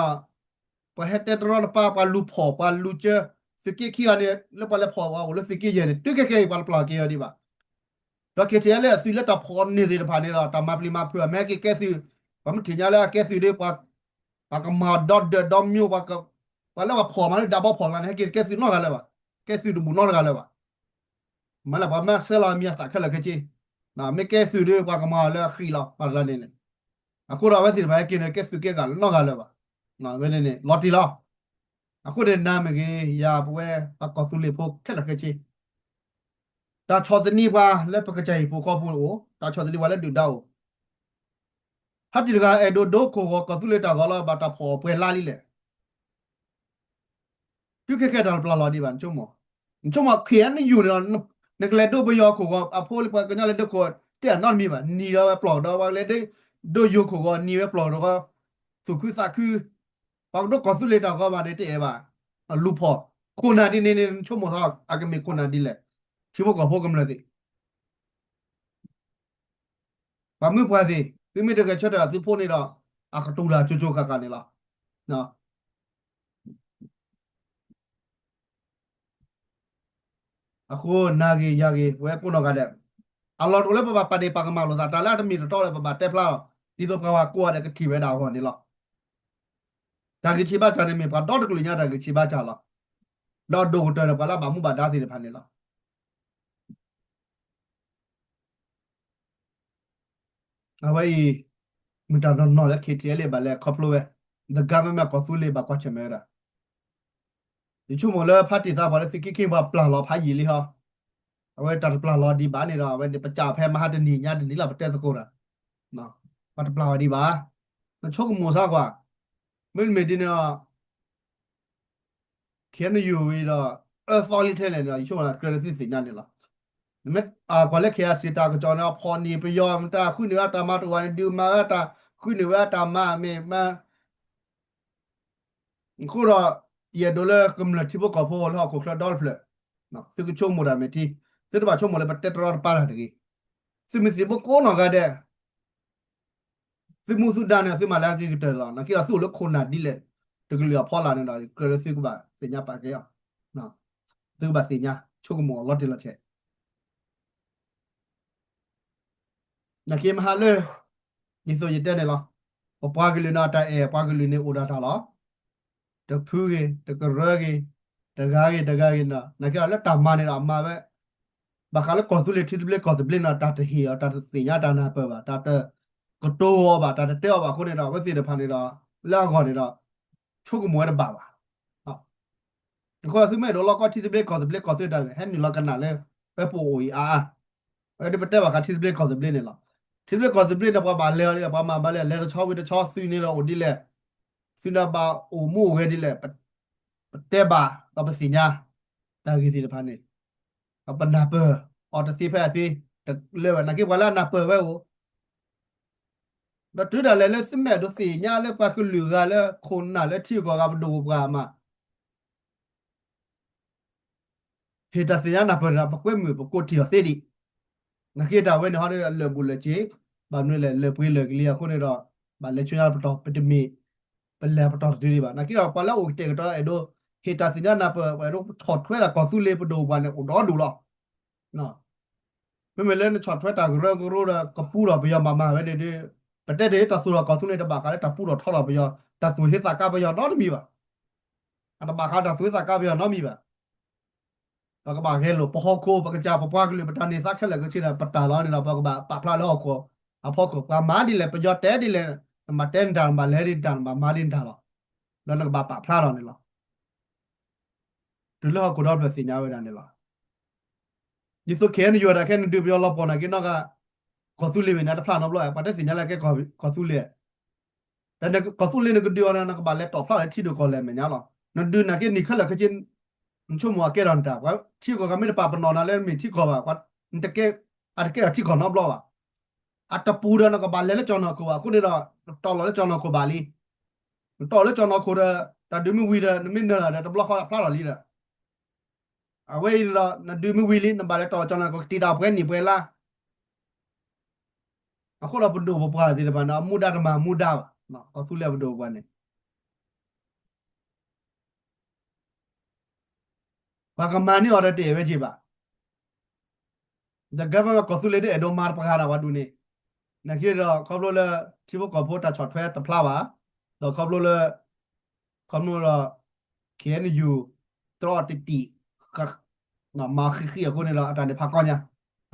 ပှၤဟဲတဲတရီတပါ ပှၤလူၤဖီၣ် ပှၤလူၤကၢ သုးက့ခံဂၤန့ၣ် လၢပှၤလဲၤဖီၣ်ပှၤအိၣ်လၢသုးက့ယဲၢ်န့ၣ် တုၤခဲခဲအံၤ ပှၤတပျၢ်က့ၤအီၤဒံးဘၣ်. ဒီးခ့ၣ်ထံၣ်အဲလ့ၣ်အသုးလၢတၢ်ဖီၣ်န့ၢ်သ့ၣ်တဖၣ်န့ၣ်ဒီး တၢ်မၤပျံၤမၤဖုးအီၤ မ့ၢ်ဟဲက့ၤကဲသုး ပှၤမ့ၢ်ထံၣ်ညါလၢအကဲသုးဒီး ပှၤကမၤဒီဒၢးဒီမံၤ ပှၤလၢပှၤဖီၣ်မးလၢဒၣ်ဘီဖီၣ်ကျါန့ၣ် ဟဲက့ၤကဲသုးနီတဂၤလၢၤဘၣ်. ကဲသုးတဘူၣ်နီတဂၤလၢၤဘၣ်. မ့ၢ်လၢပှၤမၤဆှၢလီၤမံၤအသးခဲလၢာ်ခဲဆ့, မ့ၢ်ကဲသုးဒီးပှၤကမၤအီၤလၢအဃံလီၤ ပှၤတဂၤန့ၣ်န့ၣ်, အဃိဒီးအဝဲသ့ၣ်တဖၣ်ဟဲက့ၤန့ၣ် ကဲသုးကဲဂၤလၢနီတဂၤလၢၤဘၣ်. ဝဲန့ၣ်န့ၣ် လီၤတံၢ်လီၤ. အဃိန့ၣ် နၤမ့ၢ်ဂ့ၤ ယၤပဝဲပှၤကီၢ်သူလ့ၤဖိခဲလၢာ်ခဲဆ့ တၢ်ဆီၣ်သနံးပှၤလၢပကစၢ်ဟံၣ်ဖိဃီဖိအိၣ်, တၢ်ဆီၣ်သနံးပှၤလၢဒုၣ်ဒါအိၣ်, ဟဲတံၢ်တဂၤအဲၣ်ဒိးဒိခိၣ်ဂီၤကီၢ်သူလ့ၤတၢ်ဂီၤလီၤ ဘၣ်တၢ်ဖီၣ်အီၤပှဲၤလါလံလဲၣ်. တုၤခဲခဲတၢ်တပျၢ်လီၤဒံးဘၣ် နဆိကမိၣ်, နဆိကမိၣ် ခ့ၣ်အဲၣ်ယူၣ်န့ၣ်ဒီး နကလဲၤဒိပယီၤခိၣ်ဂီၤ အဖိလၢပှၤကညီလဲၤဒိခိၣ် တဲအနီတမံၤဘၣ် နံၤဒီးဝဲပျီၢ်ဒီး ပှၤလဲၤဒိယိၤခိၣ်ဂီၤ နံၤဝဲပျီၢ်ဒီး သူၣ်ခုသးခု ပှၤကဒိၣ်ကီၢ်သူလ့ၤတၢ်ဂီၤဘၣ်န့ၣ်တအဲၣ်ဘၣ်. လူၤဖီၣ်, ခိၣ်နၢ်ဒ်န့ၣ်န့ၣ် နဆိကမိၣ်သးအကမ့ၢ်ခိၣ်နၢ်ဒ်လဲၣ်. ထံဖိကီၢ်ဖိကမျၢၢ်သ့ၣ် ပှၤမုၢ်ပှၢ်သ့ၣ် သုမ့ၢ်တဂဲၤဆၢထၢၣ်သုဖိန့ၣ်ဒီး အကတူၢ်တၢ်ကၠိကၠိဃၣ်ဃၣ်န့ၣ်လီၤ. အဃိနၤဂ့ၤယၤဂ့ၤ ပဝဲကိးနီၢ်ဂၤဒဲး အလီၢ်တအိၣ်လၢပဘၣ်ပာ်ဒ့ၣ်ပာ်ကမၣ်လိာ်သး တၢ်လၢအတမ့ၢ်တတီလၢပဘၣ်တဲဖျါလီၤ. ဒ်သိးပှၤဝၤကိးဂၤဒဲးကထံၣ်ဝဲဒၣ်အဂီၢ်န့ၣ်လီၤ. တၢ်ဂံၢ်ဆံးဘါစၢ်န့ၣ်မ့ၢ်ပှၤဒီတကလုာ်ညါတၢ်ဂံၢ်ဆံးဘါစၢ်လီၤ. ဒီးဒိၣ်ကတၢၢ်န့ၣ် ပှၤလၢအဘၣ်မူဘၣ်ဒါသ့ၣ်တဖၣ်န့ၣ်လီၤ. အဝဲအံၤ မ့ၢ်တၢ်နီၢ်နီၢ်လၢ K T L A ဘၣ်လဲၤခီဖျိဝဲ the government ကီၢ်သူလ့ၤဘၣ်ကွၢ်ဆၢၣ်မဲာ်ဝဲဒၣ်. ယဆိကမိၣ်လၢဖါတံၢ်သးပှၢ်လၢသုးက့ခံပှၤပျၢ်လီၤဖးယံာ်လံဟီ, အဝဲတၢ်တပျၢ်လီၤဒံးဘၣ်န့ၣ်ဒီး အဝဲန့ၣ်ပကးဖဲမဟါတနံၤညါတနံၤလီၤ ပတဲသကိးတၢ်, ပှၤတပျၢ်ဝဲဒံးဘၣ်. နဆိကမိၣ်စၢ်ကွၢ်, မ့တမ့ၢ်ဒ်န့ၣ်ဒီး K N U ဝံၤဒီး အၢသီလံထဲလဲၣ်န့ၣ်ဒီး ယဆိကမိၣ်ကြၢးလၢသုသ့ၣ်ညါန့ၣ်လီၤ. နမ့ၢ်ကွၢ်လၢ K I C တၢ်ကစီၣ်န့ၣ် အဖီၣ်န့ၢ်ပယီၤ မတၤဃုန့ၢ်ဝဲတၢ်မၤတဝၤန့ၣ် ဒုးမၤဝဲတၢ် ဃုန့ၢ်ဝဲတၢ်မၤမ့ၢ်မၤ အဃိဒီး ယအဲၣ်ဒိးလၢကမျၢၢ်ထံဖိကီၢ်ဖိလၢဟီၣ်ခိၣ်ချၢဒီတဖျၢၣ် သုကဆိကမိၣ်တၢ်မဲာ်ထံ, သုတဘၣ်ဆိကမိၣ်လၢပတဲတရီတပါတၢ်တဂ့ၤ. သုးမုၢ်သံၣ်ဘိကိးနီၢ်ဂၤဒဲး သုမူသုဒါန့ၣ် သုမၤလၢအဂ့ၤကတၢၢ်လီၤ. နာ်က့ဒီးသုအိၣ်လၢခိၣ်နၢ်ဒ်လဲၣ် တကလုာ်အဖီလာ်န့ၣ်ဒီး ကြၢးလၢသုကဘၣ်သ့ၣ်ညါပာ်ကဲအီၤ, သုကဘၣ်သ့ၣ်ညါဆိကမိၣ်အီၤလီၤတံၢ်လီၤဆဲး နာ်က့မဟါလၢ ဒ်သိးယတဲန့ၣ်လီၤ. ပပှၤကလုာ်န့ၣ် တၢ်အဲၣ်ပှၤကလုာ်န့ၣ်အိၣ်ဒီးတၢ်လီၤ. တဖုဂ့ၤ တကရၢဂ့ၤ တဂၤဂ့ၤတဂၤဂ့ၤန့ၣ် နာ်က့ဒီးလၢတၢ်မၤန့ၣ်ဒီးမၤဝဲ ဘၣ်ဃးလၢကီၢ်သူလ့ၤထံသဘျ့ကီၢ်သဘျ့န့ၣ် တၢ်တဟ့ၣ်အီၤ တၢ်တသ့ၣ်ညါတၢ်နၢ်ပၢၢ်ဘၣ် တၢ်တကတိၤအီၤဘၣ် တၢ်တတဲအီၤဘၣ်အဃိန့ၣ်ဒီး အဝဲသ့ၣ်တဖၣ်န့ၣ်ဒီး လၢအဂီၢ်န့ၣ်ဒီး ဆိကမိၣ်ဝဲတဘၣ်ဘၣ်. အဃိသုမ့ၢ်အဲၣ်ဒိးလီၢ်ကီထံသဘျ့ကီၢ်သဘျ့ကီၢ်သူလ့ၤတၢ် ဟဲနုာ်လီၤကနၣ်လၢ ပအိၣ်အံၤအါအါ ဝဲဒၣ်ပတဲဘၣ်ဃးထံသဘျ့ကီၢ်သဘျ့န့ၣ်လီၤ. ထံသဘျ့ကီၢ်သဘျ့န့ၣ် ပှၤဘၣ်လဲၤအီၤဒ်လဲၣ် ပှၤမၤဘၣ်လဲၣ် လဲၤတဆီဝံၤတဆီ သုးန့ၣ်ဒီးအိၣ်ဒ်လဲၣ်, သုးန့ၣ်ဘၣ်အိၣ်မူအိၣ်ဂဲၤဒ်လဲၣ်, ပတဲဘၣ်ဒီးပသ့ၣ်ညါ တၢ်ဂ့ၢ်သ့ၣ်တဖၣ်န့ၣ် ပနၢ်ပၢၢ်အီၤတသ့ဖဲအသ့ တလၢဘၣ် နာ်က့ပှၤလၢအနၢ်ပၢၢ်ဝဲအိၣ် ဒီးတုၤဒၣ်လဲာ်လၢသုမ့ၢ်အဲၣ်ဒိးသ့ၣ်ညါလၢပှၤကလုာ်ဂၤလၢ ခိၣ်နၢ်လၢထံဂုၤကီၢ်ဂၤ ပဒိၣ်ပပှၢ်မး ဟ့ၣ်တၢ်သ့ၣ်ညါနၢ်ပၢၢ်န့ၣ်ဒီး ပကွဲမုာ်ပကိးထံၣ်အီၤသ့ဒံး, နာ်က့တၢ်ဝဲန့ၣ်ဟီဒီး အလၢာ်ဘူၣ်လၢာ်စ့, ဘၣ်မနုၤလဲၣ် လၢာ်ပှ့ၤလၢာ်ကလံၤအဃိန့ၣ်ဒီး ဘၣ်လဲၤဆူညါပတီၢ် ပတမ့ၢ် ပလဲၤပတီၢ်တတုၤဒံးဘၣ်. နာ်က့ဒီး ပှၤလၢအအိၣ်ကတဲာ်ကတီၤအဲၣ်ဒိး ဟ့ၣ်တၢ်သ့ၣ်ညါနၢ်ပၢၢ် ပှၤအဲၣ်ဒိးဆီၣ်ထွဲဒၣ်ကီၢ်သူလ့ၤ ပဒိၣ်ပပှၢ်န့ၣ် အိၣ်ဒီဒူၣ်လီၤ. မ့မ့ၢ်လၢနဆီၣ်ထွဲတၢ်ကရၢကရိဒီး ကပူထီၣ်ပယီၤမၤမၤဝဲန့ၣ်ဒီး ပတဲတ့ၢ်တၢ်သူၣ်ထီၣ်ကီၢ်သူလ့ၤတဘၣ်ဃးလၢတၢ်ပူထီၣ်ထီထီၣ်ပယီၤ, တၢ်သူၣ်ဟ့သးကါပယီၤနီတမံၤဘၣ်. အတဘၣ်ဃးတၢ်သူၣ်ဟ့သးကါပယီၤနီတမံၤဘၣ်. ပကဘၣ်ဂဲၤလိာ် ပဟီၣ်ခိၣ် ပကစၢ်ပပှၤကလုာ် ပတၢ်န့ၢ်သါခဲလၢာ်ခဲဆ့ဒီး ပတၢ်လီၤန့ၣ်ဒီး ပကဘၣ်ပာ်ဖျါလၢဟီၣ်ခိၣ်အဖီခိၣ် ပှၤမၤဒ်လဲၣ် ပယီၤတဲဒ်လဲၣ် နဘၣ်တဲနတၢ် နဘၣ်လဲၤဒ်နတၢ် နဘၣ်မၤဒ်နတၢ်လီၤ. ဒီးနကဘၣ်ပာ်ဖျါလီၤန့ၣ်လီၤ. တုၤလၢဟီၣ်ခိၣ်ဒီဖျၢၣ်သ့ၣ်ညါဝဲဒၣ်န့ၣ်လီၤ. ဒ်သိး K N U တၢ်ခဲ နဒုးပယီၤလီၤပှီၢ်နာ်က့နီၢ်ဂၤ ကီၢ်သူလ့ၤဝဲန့ၣ် တဖျါနီတဘျီ ပှၤတသ့ၣ်ညါလၢကဲကီၢ်သူလ့ၤ တၢ်န့ၣ် ကီၢ်သူလ့ၤနကဒုးအီၤန့ၣ် နကဘၣ်လဲၤတီၣ်ဖျါလၢထံဒိၣ်ကီၢ်လဲၢ်အမဲာ်ညါလီၤ. နဒုးနာ်က့နံၣ်ခဲလၢာ်ခဲဆ့ နဆိကမိၣ်အကဲထီၣ်နတၢ် ပှၤထံဂုၤကီၢ်ဂၤမ့ၢ်တပာ်ပနီၣ်နၤလၢနမ့ၢ်ထံကီၢ်ဘၣ် နတကဲ အတကဲထီၣ်ထံကီၢ်နီတဘျီဘၣ်. အတပူၤဒီးနကဘၣ်လဲၤလၢကၠီၣ်နီၢ်ခိၣ်ဘၣ် အဃိန့ၣ်ဒီး နတီၢ်လီၤလၢကၠီၣ်နီၢ်ခိၣ်ဘၣ်လံ. နတီၢ်လၢကၠီၣ်နီၢ်ခိၣ်ဒီး တၢ်ဒုးမ့ၢ်ဝံၤဒီး နမ့ၢ်နၢၤလီၤဒီး တဘျီဃီဖျါလီၤလံဒီး အဝဲအံၤဒီး နဒုးမ့ၢ်ဝံၤလံ နဘၣ်လဲၤတီၢ်ကၠီၣ်နီၢ်ခိၣ် ကတံာ်တာ်ပှဲၤနံၣ်ပှဲၤလါ အဃိဒီးပဒိၣ်ပပှၢ်သ့ၣ်တဖၣ်န့ၣ် အမူဒါတမၤမူဒါဘၣ်. ကီၢ်သူလ့ၤပဒိၣ်ပပှၢ်န့ၣ် ပှၤကမၤန့ၢ်အီၤဒီးတအဲၣ်ဝဲက့ၤဘၣ်. The government ကီၢ်သူလ့ၤဒ်အဲၣ်ဒိးမၤတပှၤဒၣ်ဝဲဒၣ်န့ၣ် နာ်က့ဒီး ခီဖျိလၢ ထံဖိကီၢ်ဖိတၢ်ဆီၣ်ထွဲတဖျါဘၣ်, ဒီးခီဖျိလၢ ခီဖျိဒီး K N U တြီတံၢ်တံၢ် မၤဃံးဃံးအဃိန့ၣ်ဒီး အတၢ်န့ၣ်ဖးကီညါ,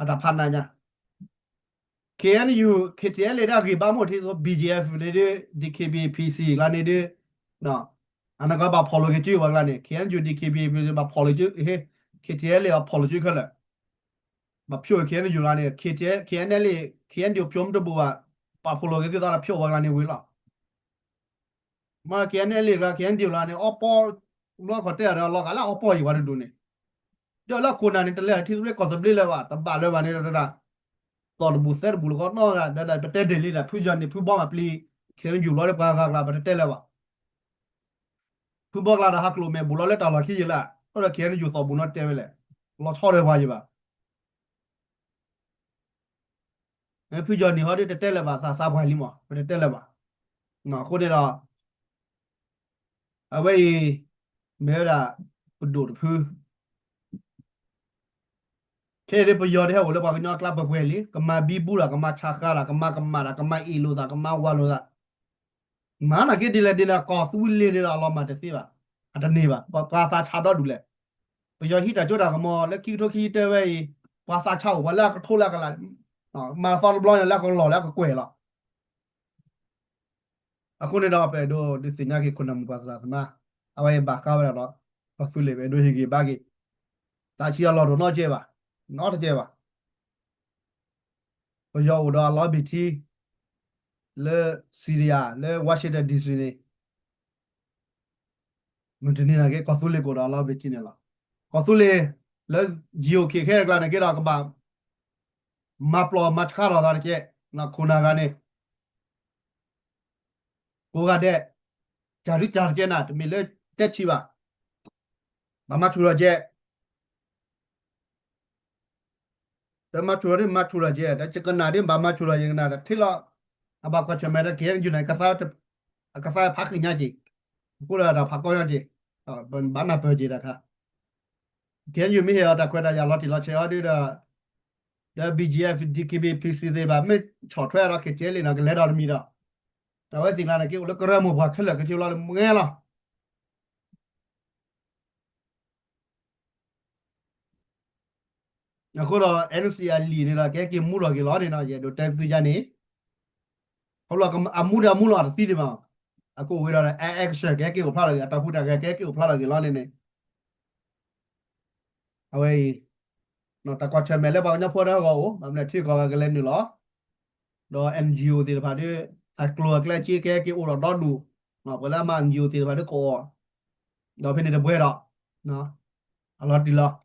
အတၢ်ဖးနးညါ K N U K T L A ဒၣ်ဂံၢ်ဘါမိၢ်ထံသိး B G F န့ၣ်ဒုး D K B A P C ကျါန့ၣ်ဒုး အနကဘၣ်ဖီၣ်လိာ်က့ၤစုပှၤကျါန့ၣ် K N U D K B A P C ဘၣ်ဖီၣ်လိာ်စု K T L A ဘၣ်ဖီၣ်လိာ်စုခဲလၢာ် ဘၣ်ဖျိ K N U ကျါန့ၣ် K T L K N L A K N U ဖျိမ့ၢ်တဘူးဘၣ် ပာ်ဖီၣ်လိာ်က့ၤသုသးဒီးဖျိပှၤကျါန့ၣ်ဝံၤလီၤ မ့ၢ် K N L A ကျါ K N D O ကျါန့ၣ် အီပီ ဘျီခီၣ်တဲဒီးလီၤဂာ်လၢအီပီအံၤဝဲတဒူၣ်န့ၣ် ဒီးလၢခိၣ်နၢ်န့ၣ် တလဲၤထံသဘျ့ကီၢ်သဘျ့လၢၤဘၣ် တဘၣ်လၢၤဘၣ်န့ၣ်ဒီး သီၣ်တဘူၣ်သဲတဘူၣ်လၢကီနီၢ်ဂၤ ဒီးပတဲဒ်လံဒီး ဖုယီၤန့ၣ် ဖုဘီမၤပျံၤ K N U ဘျီဒီးပှၤဂၤကျါ ပတတဲလၢၤဘၣ် ဖုဘီကျါဒီးဟးကျိးမဲာ်ဘူးလီၤလၢတၢ်လီၢ်ခံယံာ်လၢ်, အိၣ်ဒီး KNU သီၣ်ဘူးနီတဲဝဲလဲၣ်, လီၤဆီဒီးပှၤယံာ်ဘၣ်. ဖုယီၤနံၤဟီဒ်တတဲလၢၤဘၣ် သးစၢ်ပှၤလံမး ပတတဲလၢၤဘၣ်. အဃိန့ၣ်ဒီး အဝဲအံၤ မ့ၢ်ဝဲဒၣ် ပဒိၣ်တဖု ခဲအံၤဒ်ပယီၤဒ်ဟဲအိၣ်လၢပှၤကညီအကျါပှဲၤပှဲၤလံ, ကမၤဘံဘူတၢ်, ကမၤဆးဃာ်တၢ်, ကမၤကမၣ်တၢ်, ကမၤအ့ၣ်လိာ်သး, ကမၤဝၤလိာ်သး, မၤနာ်က့ဒ်လဲၣ်ဒ်လဲၣ် ကီၢ်သူလ့ၤန့ၣ်ဒီးအလီၤမၢ်တသ့ဘၣ်, အတန့ၢ်ဘၣ်, ပှၤသးဆးဒီဒူၣ်လဲၣ်. ပယီၤဟံးတၢ်ကၠိတၢ်ကမီၤလၢခံကထိခံဆံတၢဝဲအံၤ, ပှၤသးဆးအိၣ်ပှၤလၢအကထိလၢအကလး, မၤသီတဘျီညါလၢအကလီၢ်လၢအကကွဲၢ်လီၤ. အဃိန့ၣ်ဒီး ပအဲၣ်ဒိးဒုးသ့ၣ်ညါက့ၤခိၣ်နၢ်မိၢ်ပှၢ်သရၣ်သမါ, အဝဲအံၤဘၣ်ဃးဝဲဒၣ်ဒီး ကီၢ်သူလ့ၤ ပအဲၣ်ဒိးဟ့ၣ်ဂံၢ်ဘါက့ၤ, သးဆံးအလီၢ်တအိၣ်နီတကဲဘၣ်, နီတကဲဘၣ်. ပယီၤအိၣ်ဒီးအလီဘ့ၣ်ထံ လၢ Syria လၢ Washington D C န့ၣ် မုၢ်တနံၤနာ်က့ ကီၢ်သူလ့ၤကအိၣ်ဒီးအလီဘ့ၣ်ထံန့ၣ်လီၤ. ကီၢ်သူလ့ၤ လၢ G O K ခဲတကျါန့ၣ်က့ဒီး ကဘၣ် မၤပျီၢ်မၤဆှးထီၣ်သးတကဲး, ခိၣ်နၢ်ဂၤန့ၣ် ကိးဂၤဒဲး, ကၢ်ဒုကၢ်တကဲနၤ တမ့ၢ်လၢတဲဆံးဘၣ်, ဘၣ်မၤဆူၣ်ထီၣ်ကဲး တမၤဆူၣ်ထီၣ်ဒ်မၤဆူၣ်ထီၣ်ကဲး, ဒီးယကနၣ်ဒ်ဘၣ်မၤဆူၣ်ထီၣ်ယကနၣ်ဒီး ထဲလီၤ အဘၣ်ကွၢ်ဆၢၣ်မဲာ်ဒီး K N U န့ၣ် အကသါဖးဃံညါက့ၤ, အဃိဒီးတၢ်ဖးကီညါက့ၤ, ဘၣ်နၢ်ပၢၢ်က့ၤတၢ်ခါ, K N U မ့ၢ်ဟ့ၣ်အီၤတၢ်ခွဲးတၢ်ယာ်လီၤတံၢ်လီၤဆဲးအီၤဒ်ဒီး ဒီး B G F, D K B A, P C သ့ၣ်တဖၣ် မ့ၢ်ဆီၣ်ထွဲဒီး K T L A န့ၣ် ကလဲၤဒီးတမံၤဒီး, တၢ်ဝဲသ့ၣ်တဖၣ်န့ၣ် က့အိၣ်လၢကရၢမိၢ်ပှၢ်ခဲလၢာ် ကထံလီၤလၢမုၢ်ဂဲလီၤ. အဃိဒီး N C R လံာ်န့ၣ်ဒီး ကဟဲက့ၤမူထီၣ်က့ၤလီၤန့ၣ်ဒီး ယအဲၣ်ဒိးတဲသုယါန့ၣ်, ခီဖျိအမူဒီးအမူလီၤ တသံဒံးဘၣ်, အကအိၣ်ဝဲဒီး action ကဟဲက့ၤအိၣ်ဖျါလီၤက့ၤ, အတၢ်ဟူးတၢ်ဂဲၤ ကဟဲက့ၤအိၣ်ဖျါလီၤက့ၤလီၤန့ၣ်န့ၣ် အဝဲအံၤ တၢ်ကွၢ်ဆၢၣ်မဲာ်လၢပှၤကညီဖိတၢ်ဂီၤအိၣ်, ဘၣ်မနုၤထံကီၢ်ဂၤကလဲၤနုာ်လီၤ, ဒီး N G O သ့ၣ်တဖၣ်ဒီး အကျိၤအကျဲက့ ကဟဲက့ၤအိၣ်ဒီးဒီဒူၣ်, ပှၤလၢအမၤ N G O သ့ၣ်တဖၣ်ဒီးကအိၣ်, ဒီးဖဲန့ၣ်တပှဲၤဒီး အလီၤတံၢ်လီၤ.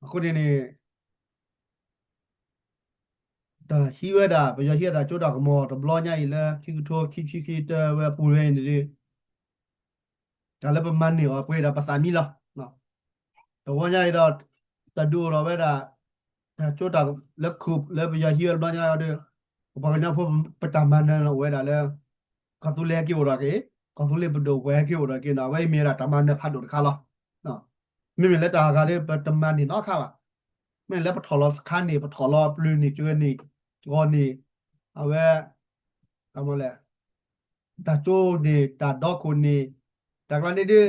အဃိန့ၣ်န့ၣ် တၢ်ဟံးဝဲဒၣ် ပယီၤဟံးဝဲဒၣ်ကၠိတၢ်ကမီၤတဘျီညါအံၤလၢ ခံကထိခံဆံခံတၢဝဲအပူၤဝဲအံၤန့ၣ်ဒီး တၢ်လၢပမၤန့ၢ်အီၤပှဲၤဒီးပသးမံလီၤ. တဝီညါအံၤဒီး တၢ်ဒုးအိၣ်ထီၣ်ဝဲဒၣ် တၢ်ကၠိတၢ်လၢ coup လၢပယီၤဟံးဝဲတဘျီညါအံၤဒီး ပပှၤကညီဖိပတၢ်မၤနၢၤန့ၣ်အိၣ်ဝဲဒၣ်လၢ ကီၢ်သူလ့ၤဟဲက့ၤအိၣ်ဒီးက့ၤ, ကီၢ်သူလ့ၤပဒိၣ်ပှၤဟဲက့ၤအိၣ်ဒီးက့ၤန့ၣ် အဝဲအံၤမ့ၢ်ဝဲဒၣ်တၢ်မၤနၢၤဖးဒိၣ်တခါလီၤ. မ့မ့ၢ်လၢတၢ်ဂၤဒီး ပတမၤန့ၢ်နီတခါဘၣ်. မ့ၢ်လၢပထီၣ်လီၤစခါန့ၣ် ပထီၣ်လီၤပျုၤန့ၣ် ကၢန့ၣ် ကီၢ်န့ၣ် အဝဲ တၢ်မလဲၣ် တၢ်ကၠိန့ၣ် တၢ်ဒီခိၣ်န့ၣ် တၢ်ကျါန့ၣ်ဒီး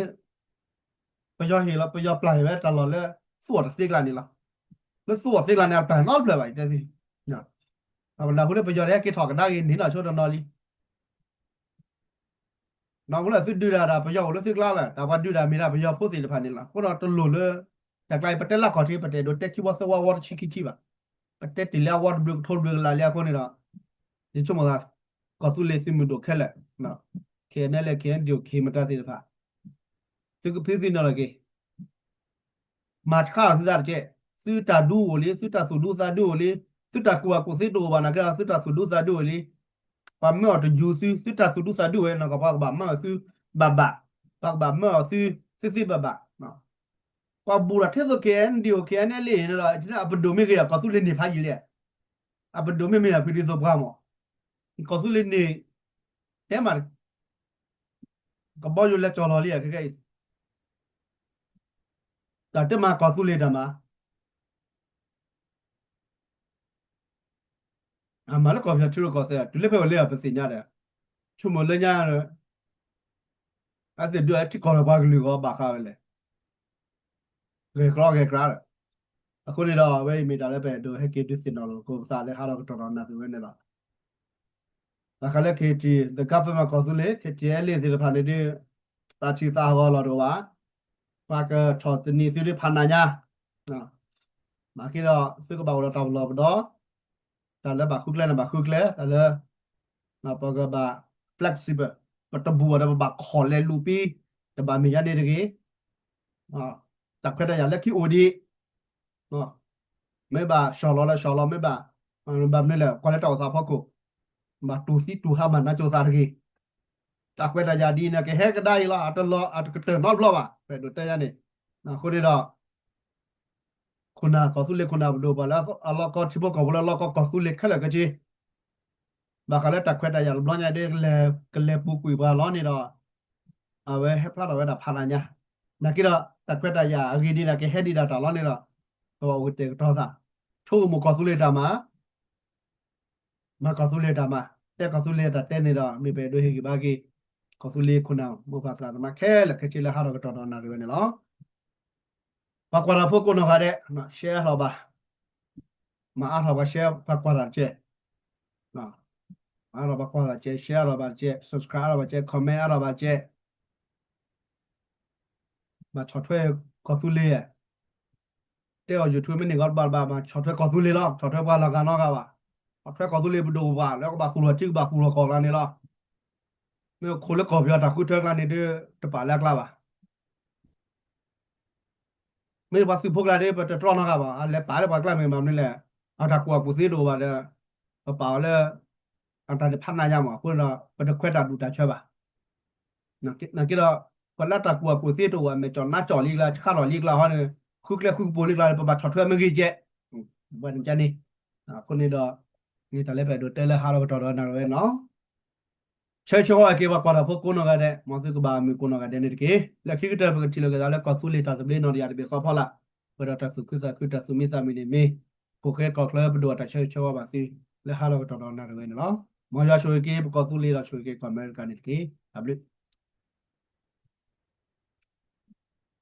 ပယီၤဟ့ၣ်လီၤ ပယီၤပျၢ်ဟ့ၣ်ဝဲတၢ်လီၢ်လၢ သူၣ်အီၤတသ့ကျါန့ၣ်လီၤ. လၢသူၣ်အီၤသ့ကျါန့ၣ် အပျၢ်နီတဖျၢၣ်ဘၣ် ယတဲသ့. ပနၢ်ဟူလၢပယီၤတဟဲက့ၤထီၣ်ကဒါက့ၤန့ၣ်နီၢ်ဆိတနီၤလံ. နီၢ်မူလၢသုဒုးတၢ်ဒီး ပယီၤအိၣ်လၢသုကျါလီၤ. တၢ်ပှၤဒုးတၢ်မ့ၢ်ဒၣ်ပယီၤဖိသ့ၣ်တဖၣ်န့ၣ်လီၤ. အဃိဒီးတလိၣ်လၢ တၢ်ကျါအံၤ ပတဲလၢခီၣ်ထံး ပတအဲၣ်ဒိးတဲခံဝီသၢဝီဝီတဆံခံဆံဘၣ်. ပတဲတ့ၢ်လၢအဝီတဘျုးကထိတဘျုးကလာ်လံအဃိန့ၣ်ဒီး ယဆိကမိၣ်သး ကီၢ်သူလ့ၤသုးမုၢ်ဒိၣ်ခဲလၢာ် KNLA KNDO ကမတၤသ့ၣ်တဖၣ် သုကဖုသုနၢ်လီၤက့ၤ မၤဆှးအီၤသုသးတကဲး, သုတၢ်ဒူအိၣ်လံ, သုတၢ်သူၣ်ဒူသးဒူအိၣ်လံ, သုတၢ်ကူၣ်ဘၣ်ကူၣ်သ့တအိၣ်ဘၣ်နာ်က့ဒီး သုတၢ်သူၣ်ဒူသးဒူအိၣ်လံ. ပှၤမၢအီၤတယူၤသု, သုတၢ်သူၣ်ဒူသးဒူဝဲနီၢ်ကီၢ် ပှၤကဘၣ်မၢအီၤသုဘၣ်ဘၣ်, ပှၤကဘၣ်မၢအီၤသုသ့သ့ဘၣ်ဘၣ်. ပှၤဘူးဒီးထဲသိး KNDO KNLA န့ၣ်ဒီး အပဒိၣ်မ့ၢ်ဂ့ၤ ကီၢ်သူလ့ၤန့ၢ်ဖးယံာ်လံ. အပဒိၣ်မ့ၢ်မ့ၢ်အဖုဒ်သိးပှၤမး, ကီၢ်သူလ့ၤန့ၣ် တဲမး ကဘီယူၤလဲၤကၠီၣ်လီၤလံ ခဲကဲအံၤ, တၢ်တမၤကီၢ်သူလ့ၤတၢ်မၤ, အမၤလၢကီၢ်ပယီၤထံရူၢ်ကီၢ်သဲး တုၤလၢဖဲအံၤလၢပသ့ၣ်ညါဒီး ဆိကမိၣ်လၢညါ အသ့ၣ်ဒုးအထံကီၢ်လၢပှၤကလုာ်ဂီၢ်ဘၣ်ဃးဝဲလဲၣ်, ဂဲၤကြီဂဲၤကြီဒီး အဃိန့ၣ်ဒီး အဝဲအံၤမ့ၢ်တၢ်လၢပအဲၣ်ဒိးဟဲက့ၤဒုးသ့ၣ်နီၣ်လိာ်က့ၤပသးလၢဟးထီၣ်ကတီၢ်ဒီးနၢ်ပၢၢ်ဝဲန့ၣ်လီၤ. ဘၣ်ဃးလၢ K T, the government ကီၢ်သူလ့ၤ K T L A သ့ၣ်တဖၣ်န့ၣ်ဒီး သးဆံးသးဟးဂီၤလီၤတအိၣ်ဘၣ်. ပှၤကဆီၣ်သနံးသုဒ်ဖးနးညါ, နာ်က့ဒီး သုကဘၣ်အိၣ်ဒီးတၢ်ပလီၢ်ပဒီ တၢ်လၢဘၣ်ဃုကျဲန့ၣ်ဘၣ်ဃုကျဲ, တၢ်လၢ ပကဘၣ် flexible, ပတဘူးအီၤဒီးပဘၣ်ခီၣ်လဲၤလူၤပံ, တဘၣ်မ့ၢ်ယါန့ၣ်တဂ့ၤ. တၢ်ခွဲးတၢ်ယာ်လၢခံအိၣ်ဒံး, မ့ၢ်ဘၣ်ဆီၣ်လီၤလၢဆီၣ်လီၤ, မ့ၢ်ဘၣ်, ဘၣ်မနုၤလဲၣ် ကွၢ်လၢတၢ်အိၣ်သးဖီခိၣ်, ဘၣ်တူၢ်သံတူၢ်ဟါမၢ်နါကၠိသးတဂ့ၤ. တၢ်ခွဲးတၢ်ယာ်ဒ်အံၤန့ၣ် ကဟဲကဒါအံၤလီၤ, အတလီၤ အတကတၢၢ်နီတဘျီဘၣ်. ပအဲၣ်ဒိးတဲယါန့ၣ်, အဃိန့ၣ်ဒီး ခိၣ်နၢ် ကီၢ်သူလ့ၤခိၣ်နၢ်ပဒိၣ်ပှၤလၢအလီၢ်ကီၢ် ထံဖိကီၢ်ဖိလၢအလီၢ်ကီၢ် ကီၢ်သူလ့ၤခဲလၢာ်ခဲဆ့ ဘၣ်ဃးလၢတၢ်ခွဲးတၢ်ယာ်တဘျီညါဒ် ကလဲၤပူၤကွံာ်ပှၤလီၤန့ၣ်ဒီး အဝဲဟဲဖျါထီၣ်ဝဲဒၣ်ဖးဒၣ်ညါ, နာ်က့ဒီး တၢ်ခွဲးတၢ်ယာ်အဂ့ၤဒ်န့ၣ် ကဟဲဒံးဒၣ်တၢ်လီၤန့ၣ်ဒီး ပဘၣ်အိၣ်ကတဲာ်ကတီၤသး, ဆိကမိၣ်ကီၢ်သူလ့ၤတၢ်မၤ မၤကီၢ်သူလ့ၤတၢ်မၤ, တဲကီၢ်သူလ့ၤတၢ်တဲန့ၣ်ဒီး မ့ၢ်ပအဲၣ်ဒိးဟ့ၣ်ဂံၢ်ဘါက့ၤ ကီၢ်သူလ့ၤခိၣ်နၢ် မိၢ်ပၢ်သရၣ်သမါခဲလၢာ်ခဲဆ့လၢဟးထီၣ်ကတီၢ်ဒီးနၣ်ရံၣ်ဝဲန့ၣ်လီၤ. ပှၤကွၢ်တၢ်ဖိကိးနီၢ်ဂၤဒဲး share ထီၣ်ဘၣ်, မၤအါထီၣ်ပှၤ share ပှၤကွၢ်တၢ်တကဲ, မၤအါထီၣ်ပှၤကွၢ်တၢ်တကဲ, share အါထီၣ်ဘၣ်တကဲ, subscribe အါထီၣ်ဘၣ်တကဲ, comment အါထီၣ်ဘၣ်တကဲ ဘၣ်ဆီၣ်ထွဲကီၢ်သူလ့ၤ, တဲအီၤ YouTube မ့ၢ်န့ၢ်ဂီၤတဘၣ်တဘၣ် ဘၣ်ဆီၣ်ထွဲကီၢ်သူလ့ၤလီၤ, ဆီၣ်ထွဲပှၤလီၤဂာ်နီတဂၤဘၣ်, ဆီၣ်ထွဲကီၢ်သူလ့ၤပဒိၣ်ပပှၢ် လၢကဘၣ်သူၣ်ထီၣ်ထံ ကဘၣ်သူၣ်ထီၣ်ကီၢ်လၢန့ၣ်လီၤ. မ့ၢ်ခိၣ်လၢကီၢ်ပယီၤတၢ်ဃုထၢကျါန့ၣ်ဒ် တပာ်လၢအကျါဘၣ်. မ့ၢ်ပှၤသုးဖိကျါဒ် ပတတြီနီတဂၤဘၣ်, အလဲၤပာ်လၢပှၤကျါမ့ၢ်ဘၣ်မနုၤလဲၣ်, အတၢ်ကူၣ်ဘၣ်ကူၣ်သ့တအိၣ်ဘၣ်ဒီး ပပာ်အီၤလၢ အတၢ်န့ၣ်ဖးနးညါမး, အဃိန့ၣ်ဒီး ပတခွဲးတၢ်ဒူၣ်တၢ်ဆၢဘၣ်. နာ်က့ဒီး ပှၤလၢတၢ်ကူၣ်ဘၣ်ကူၣ်သ့တအိၣ်ဘၣ် မဲာ်ကၠီၣ်နါကၠီၣ်လံကျါ ဆှၣ်ထီၣ်လံကျါဟီန့ၣ် ဃုကျဲဃုကပိာ်လံကျါန့ၣ် ပဘၣ်ဆီၣ်ထွဲမ့ၢ်ဂ့ၤကဲ, ဘၣ်န့ၣ်ကန့ၣ်, အဃိန့ၣ်ဒီး မ့ၢ်တၢ်လၢပအဲၣ်ဒိးတဲလၢဟးထီၣ်ကတီၢ်ဒီးနၣ်ရံၣ်ဝဲန့ၣ်လီၤ. ဆၢဂ့ၤဆၢဝါက့ၤပှၤကွၢ်တၢ်ဖိကိးနီၢ်ဂၤဒဲး, မ်သုကဘၣ်မုာ်ကိးနီၢ်ဂၤဒဲးန့ၣ်တက့ၢ်. လၢခံကတၢၢ်ပကထံၣ်လိာ်က့ၤသးလၢကီၢ်သူလ့ၤတၢ်သဘျ့နီၢ်တယၢ်တဘ့ၣ်ဃီဖီလာ်, ပှဲၤဒီးတၢ်သူၣ်ခုသးခု တၢ်သူၣ်မံသးမုာ်န့ၣ်မ့ၢ် ဖိၣ်ဃဲကီၢ်ချၢပဒိၣ်အတၢ်ဆၢဂ့ၤဆၢဝါဘၣ်သု လၢဟးထီၣ်ကတီၢ်ဒီးနၣ်ရံၣ်ဝဲန့ၣ်လီၤ. မ်ယွၤဆိၣ်ဂ့ၤက့ၤပကီၢ်သူလ့ၤဒီးဆိၣ်ဂ့ၤက့ၤကီၢ်အမဲရကၤန့ၣ်တက့ၢ်. တၢ်ဘျုး